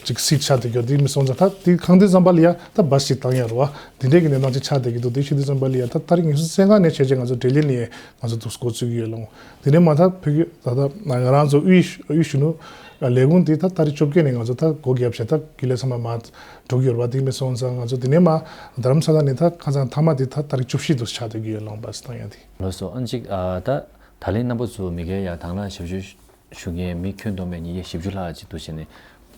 གཅིག་སིཊ་ཆགས་བསྡད་ཀྱི་ཡོད། འདི་མི་སོང་ཙང་ད་འདི་གང་དུས་ཙམ་པ་ལ་ཡ་ད་བཱས་གཅིག་བཏང་ཡ་རེད་བ། འདི་འདྲའི་གི་གནས་སྟངས་ཅིག་ཆགས་བསྡད་ཀྱི་འདུག་དེ་བྱེད་དུས་ཙམ་པ་ལ་ཡ་ད་ད་རེས་ཉི་ཤུ་རྩ་ལྔ་ནས་བྱས་རྗེས་ང་ཚོ་ལྡི་ལི་ནས་ང་ཚོ་འདུག་འགོ་བཙུགས་ཀྱི་ཡོད་ལགས། དེ་ནས་མ་ད་བོད་ཀྱི་ད་ལྟ་ང་རང་ཚོ་དབུས་དབུས་གཞོན་ནུ་ལས་ཁུངས་དེ་ད་ཏ་རིག་བཅོ་བརྒྱད་ནས་ང་ཚོ་ད་སྒོ་བརྒྱབ་བྱས་ད་རྒྱུན་ལས་ཚང་མ་མར་འགྲོ་གི་ཡོད་རེད་བ། དེ་མིན་སོང་ཙང་ང་ཚོ་དེ་ནས་མར་རྡ་རམ་ས་ལ་ནས་ད་ཁ་སང་མཐའ་མ་དེ་ད་ཏ་རིག་བཅུ་བཞི་དུ་ཆགས་བསྡད་ཀྱི་ཡོད་ལགས་པ་སི་བཏང་ཡ་དེ། ལགས་སོ། ཨ་ནི་ཅིག་ཨ་ད་ད་ལན་རྣམ་པ་ཚོ་མི་སྒེར་ཡ་དང་བླངས་ཞབས་ཞུ་ཞུ་མཁན་མི་ཁྱོན་བསྡོམས་པའི་ཉིས་བརྒྱ་བཞི་བཅུ་ལྷག་ཅིག་འདུག་བྱས་ནས་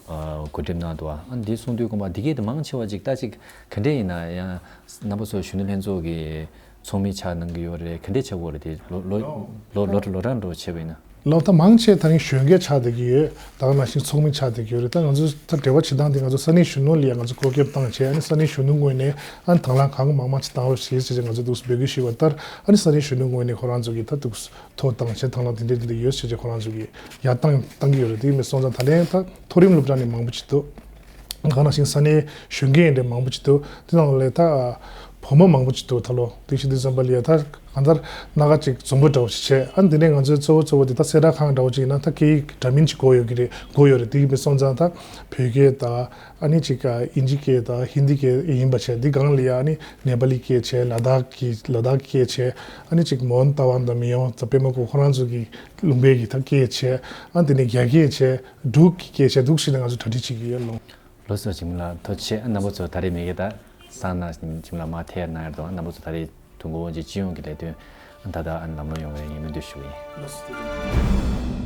ཨ་གོ་སྒྲིག་གནང་འདུག་ཨ་འདི་གསུང་དུས་དགོངས་པ་འདི་གས་དེ་མང་ཆེ་བ་ཅིག་ད་ཅིག་ག་འདྲས་ཡིན་ན་ཡང་རྣམ་པ་ཚོ་གཞོན་ནུ་ལྷན་ཚོགས་ཀྱི་ཚོགས་མི་ཆགས་གནང་གི་ཡོད་རེད། ག་འདྲས་ཆགས་ཀྱི་ཡོད་རེད་དེ་ལོ་ལོ་ལོ་ལོ་ལོ་གྲངས་འགྲོ་ཆེ་བ་ཡིན་ན། ལོ་ད་མང་ཆེ་ད་རིང་གཞོན་སྐྱེས་ཆགས་བསྡད་ཀྱི་ཡོད། ད་ག་ནང་བཞིན་ཚོགས་མི་ཆགས་བསྡད་ཀྱི་ཡོད་རེད། ད་ང་ཚོ་ད་འབྲེལ་བ་བྱེད་སྟངས་དེ་ང་ཚོ་ས་གནས་གཞོན་ནུ་ལ་ཡང་ང་ཚོ་བགོ་སྐལ་བཏང་བྱས་ཨ་ནི་ས་གནས་གཞོན་ནུ་ངོས་ནས་ཨ་ནི་དང་བླངས་གང་མང་མང་ཅིག་བཏང་རོགས་ཞེས་ཟེར་བྱས་ང་ཚོ་འདུག་འབོད་སྐུལ་ཞུས་པ་ལྟར་ཨ་ནི་ས་གནས་གཞོན་ནུ་ངོས་ནས་ཁོ་རང་ཚོ་གི་ད་འདུག་ཐོ་བཏང་བྱས་དང་བླངས་དེ་འདྲས་དེ་འདྲས་ཡོད་ཟེར་བྱས་ཁོ་རང་ཚོ་གི་ཡར་བཏང་བཏང་གི་ཡོད་རེད། དེ་མིན་སོང་ཙང་ད་ལན་ད་མཐོ་རིམ་སློབ་གྲྭ་ནས་མང་པོ་ཅིག་འདུག་གང་ནང་བཞིན་ས་གནས་གཞོན་སྐྱེས་འདྲ་མང་པོ་ཅིག་འདུག་དེ་ནང་ལས་ད་བུ་མོ་མང་པོ་ཅིག་འདུག་ད་ལོ་དེ་ཞིག་དུས་ཙམ་པ་ལ་ཡ་ད་གང་ལྟར་སྣ་ཁ་ཅིག་འཛོམས་པོ་འདྲ་བོ་ཞིག་བྱས། ཨ་འདི་ནས་ང་ཚོའི་གཙོ་བོ་གཙོ་བོ་དེ་ད་གསལ་བསྒྲགས་ཁང་འདྲ་བོ་ཅིག་ཡིན་ན་ད་སྐད་ཡིག་འདྲ་མིན་ཅིག་དགོས་ཡོད་ཀྱི་རེད། དགོས་ཡོད་རེད། དེ་ཡིན་པས་སོང་ཙང་ད་བོད་སྐད་དང་ཨ་ནི་ཅིག་ཨིན་ཇི་སྐད་དང་ཧིན་དི་སྐད་ཡིན་པ་བྱས། འདི་སྒང་ལ་ཡ་ཨ་ནི་ནེ་པ་ལི་སྐད་བྱས། ལ་དྭགས་ཀྱི་ལ་དྭགས་སྐད་བྱས། ཨ་ནི་ཅིག་མོན་རྟ་དབང་དང་མི་ཡོང་ད་པད་མ་ཀོ་ཁོ་རང་ཚོ་གི་ལུང་པའི་གི་ད་སྐད་བྱས། ཨ་འདི་ནས་རྒྱ་སྐད་བྱས། འབྲུག་གི་སྐད་བྱས། འདུག་ཞིག་ནས་ང་ཚོ་གྲ་སྒྲིག་བྱེད་ཀྱི་ཡོད་ལོ། ལགས་སོ། འཇིགས་མེད་ལགས་ཐུགས་རྗེ་ཆེ། རྣམ་པ་ཚོ་ད་རེས་མི་སྒེར་ད་གསང་ན་འཇིགས་མེད་ལགས་མར་ཐད་གནང་ཡར་དང་རྣམ་པ་ཚོ་ད་རེས་དུས་འཁོར་དབང་ཆེན་སྤྱི་ཡོངས་ཀྱི་ལས་དོན་ད་ལྟ་ཨ་ནི་ལམ་ལྷོང་ཡོང་བའི་ངས་སྨོན་འདུན་ཞུ་གི་ཡིན། ལགས་སོ།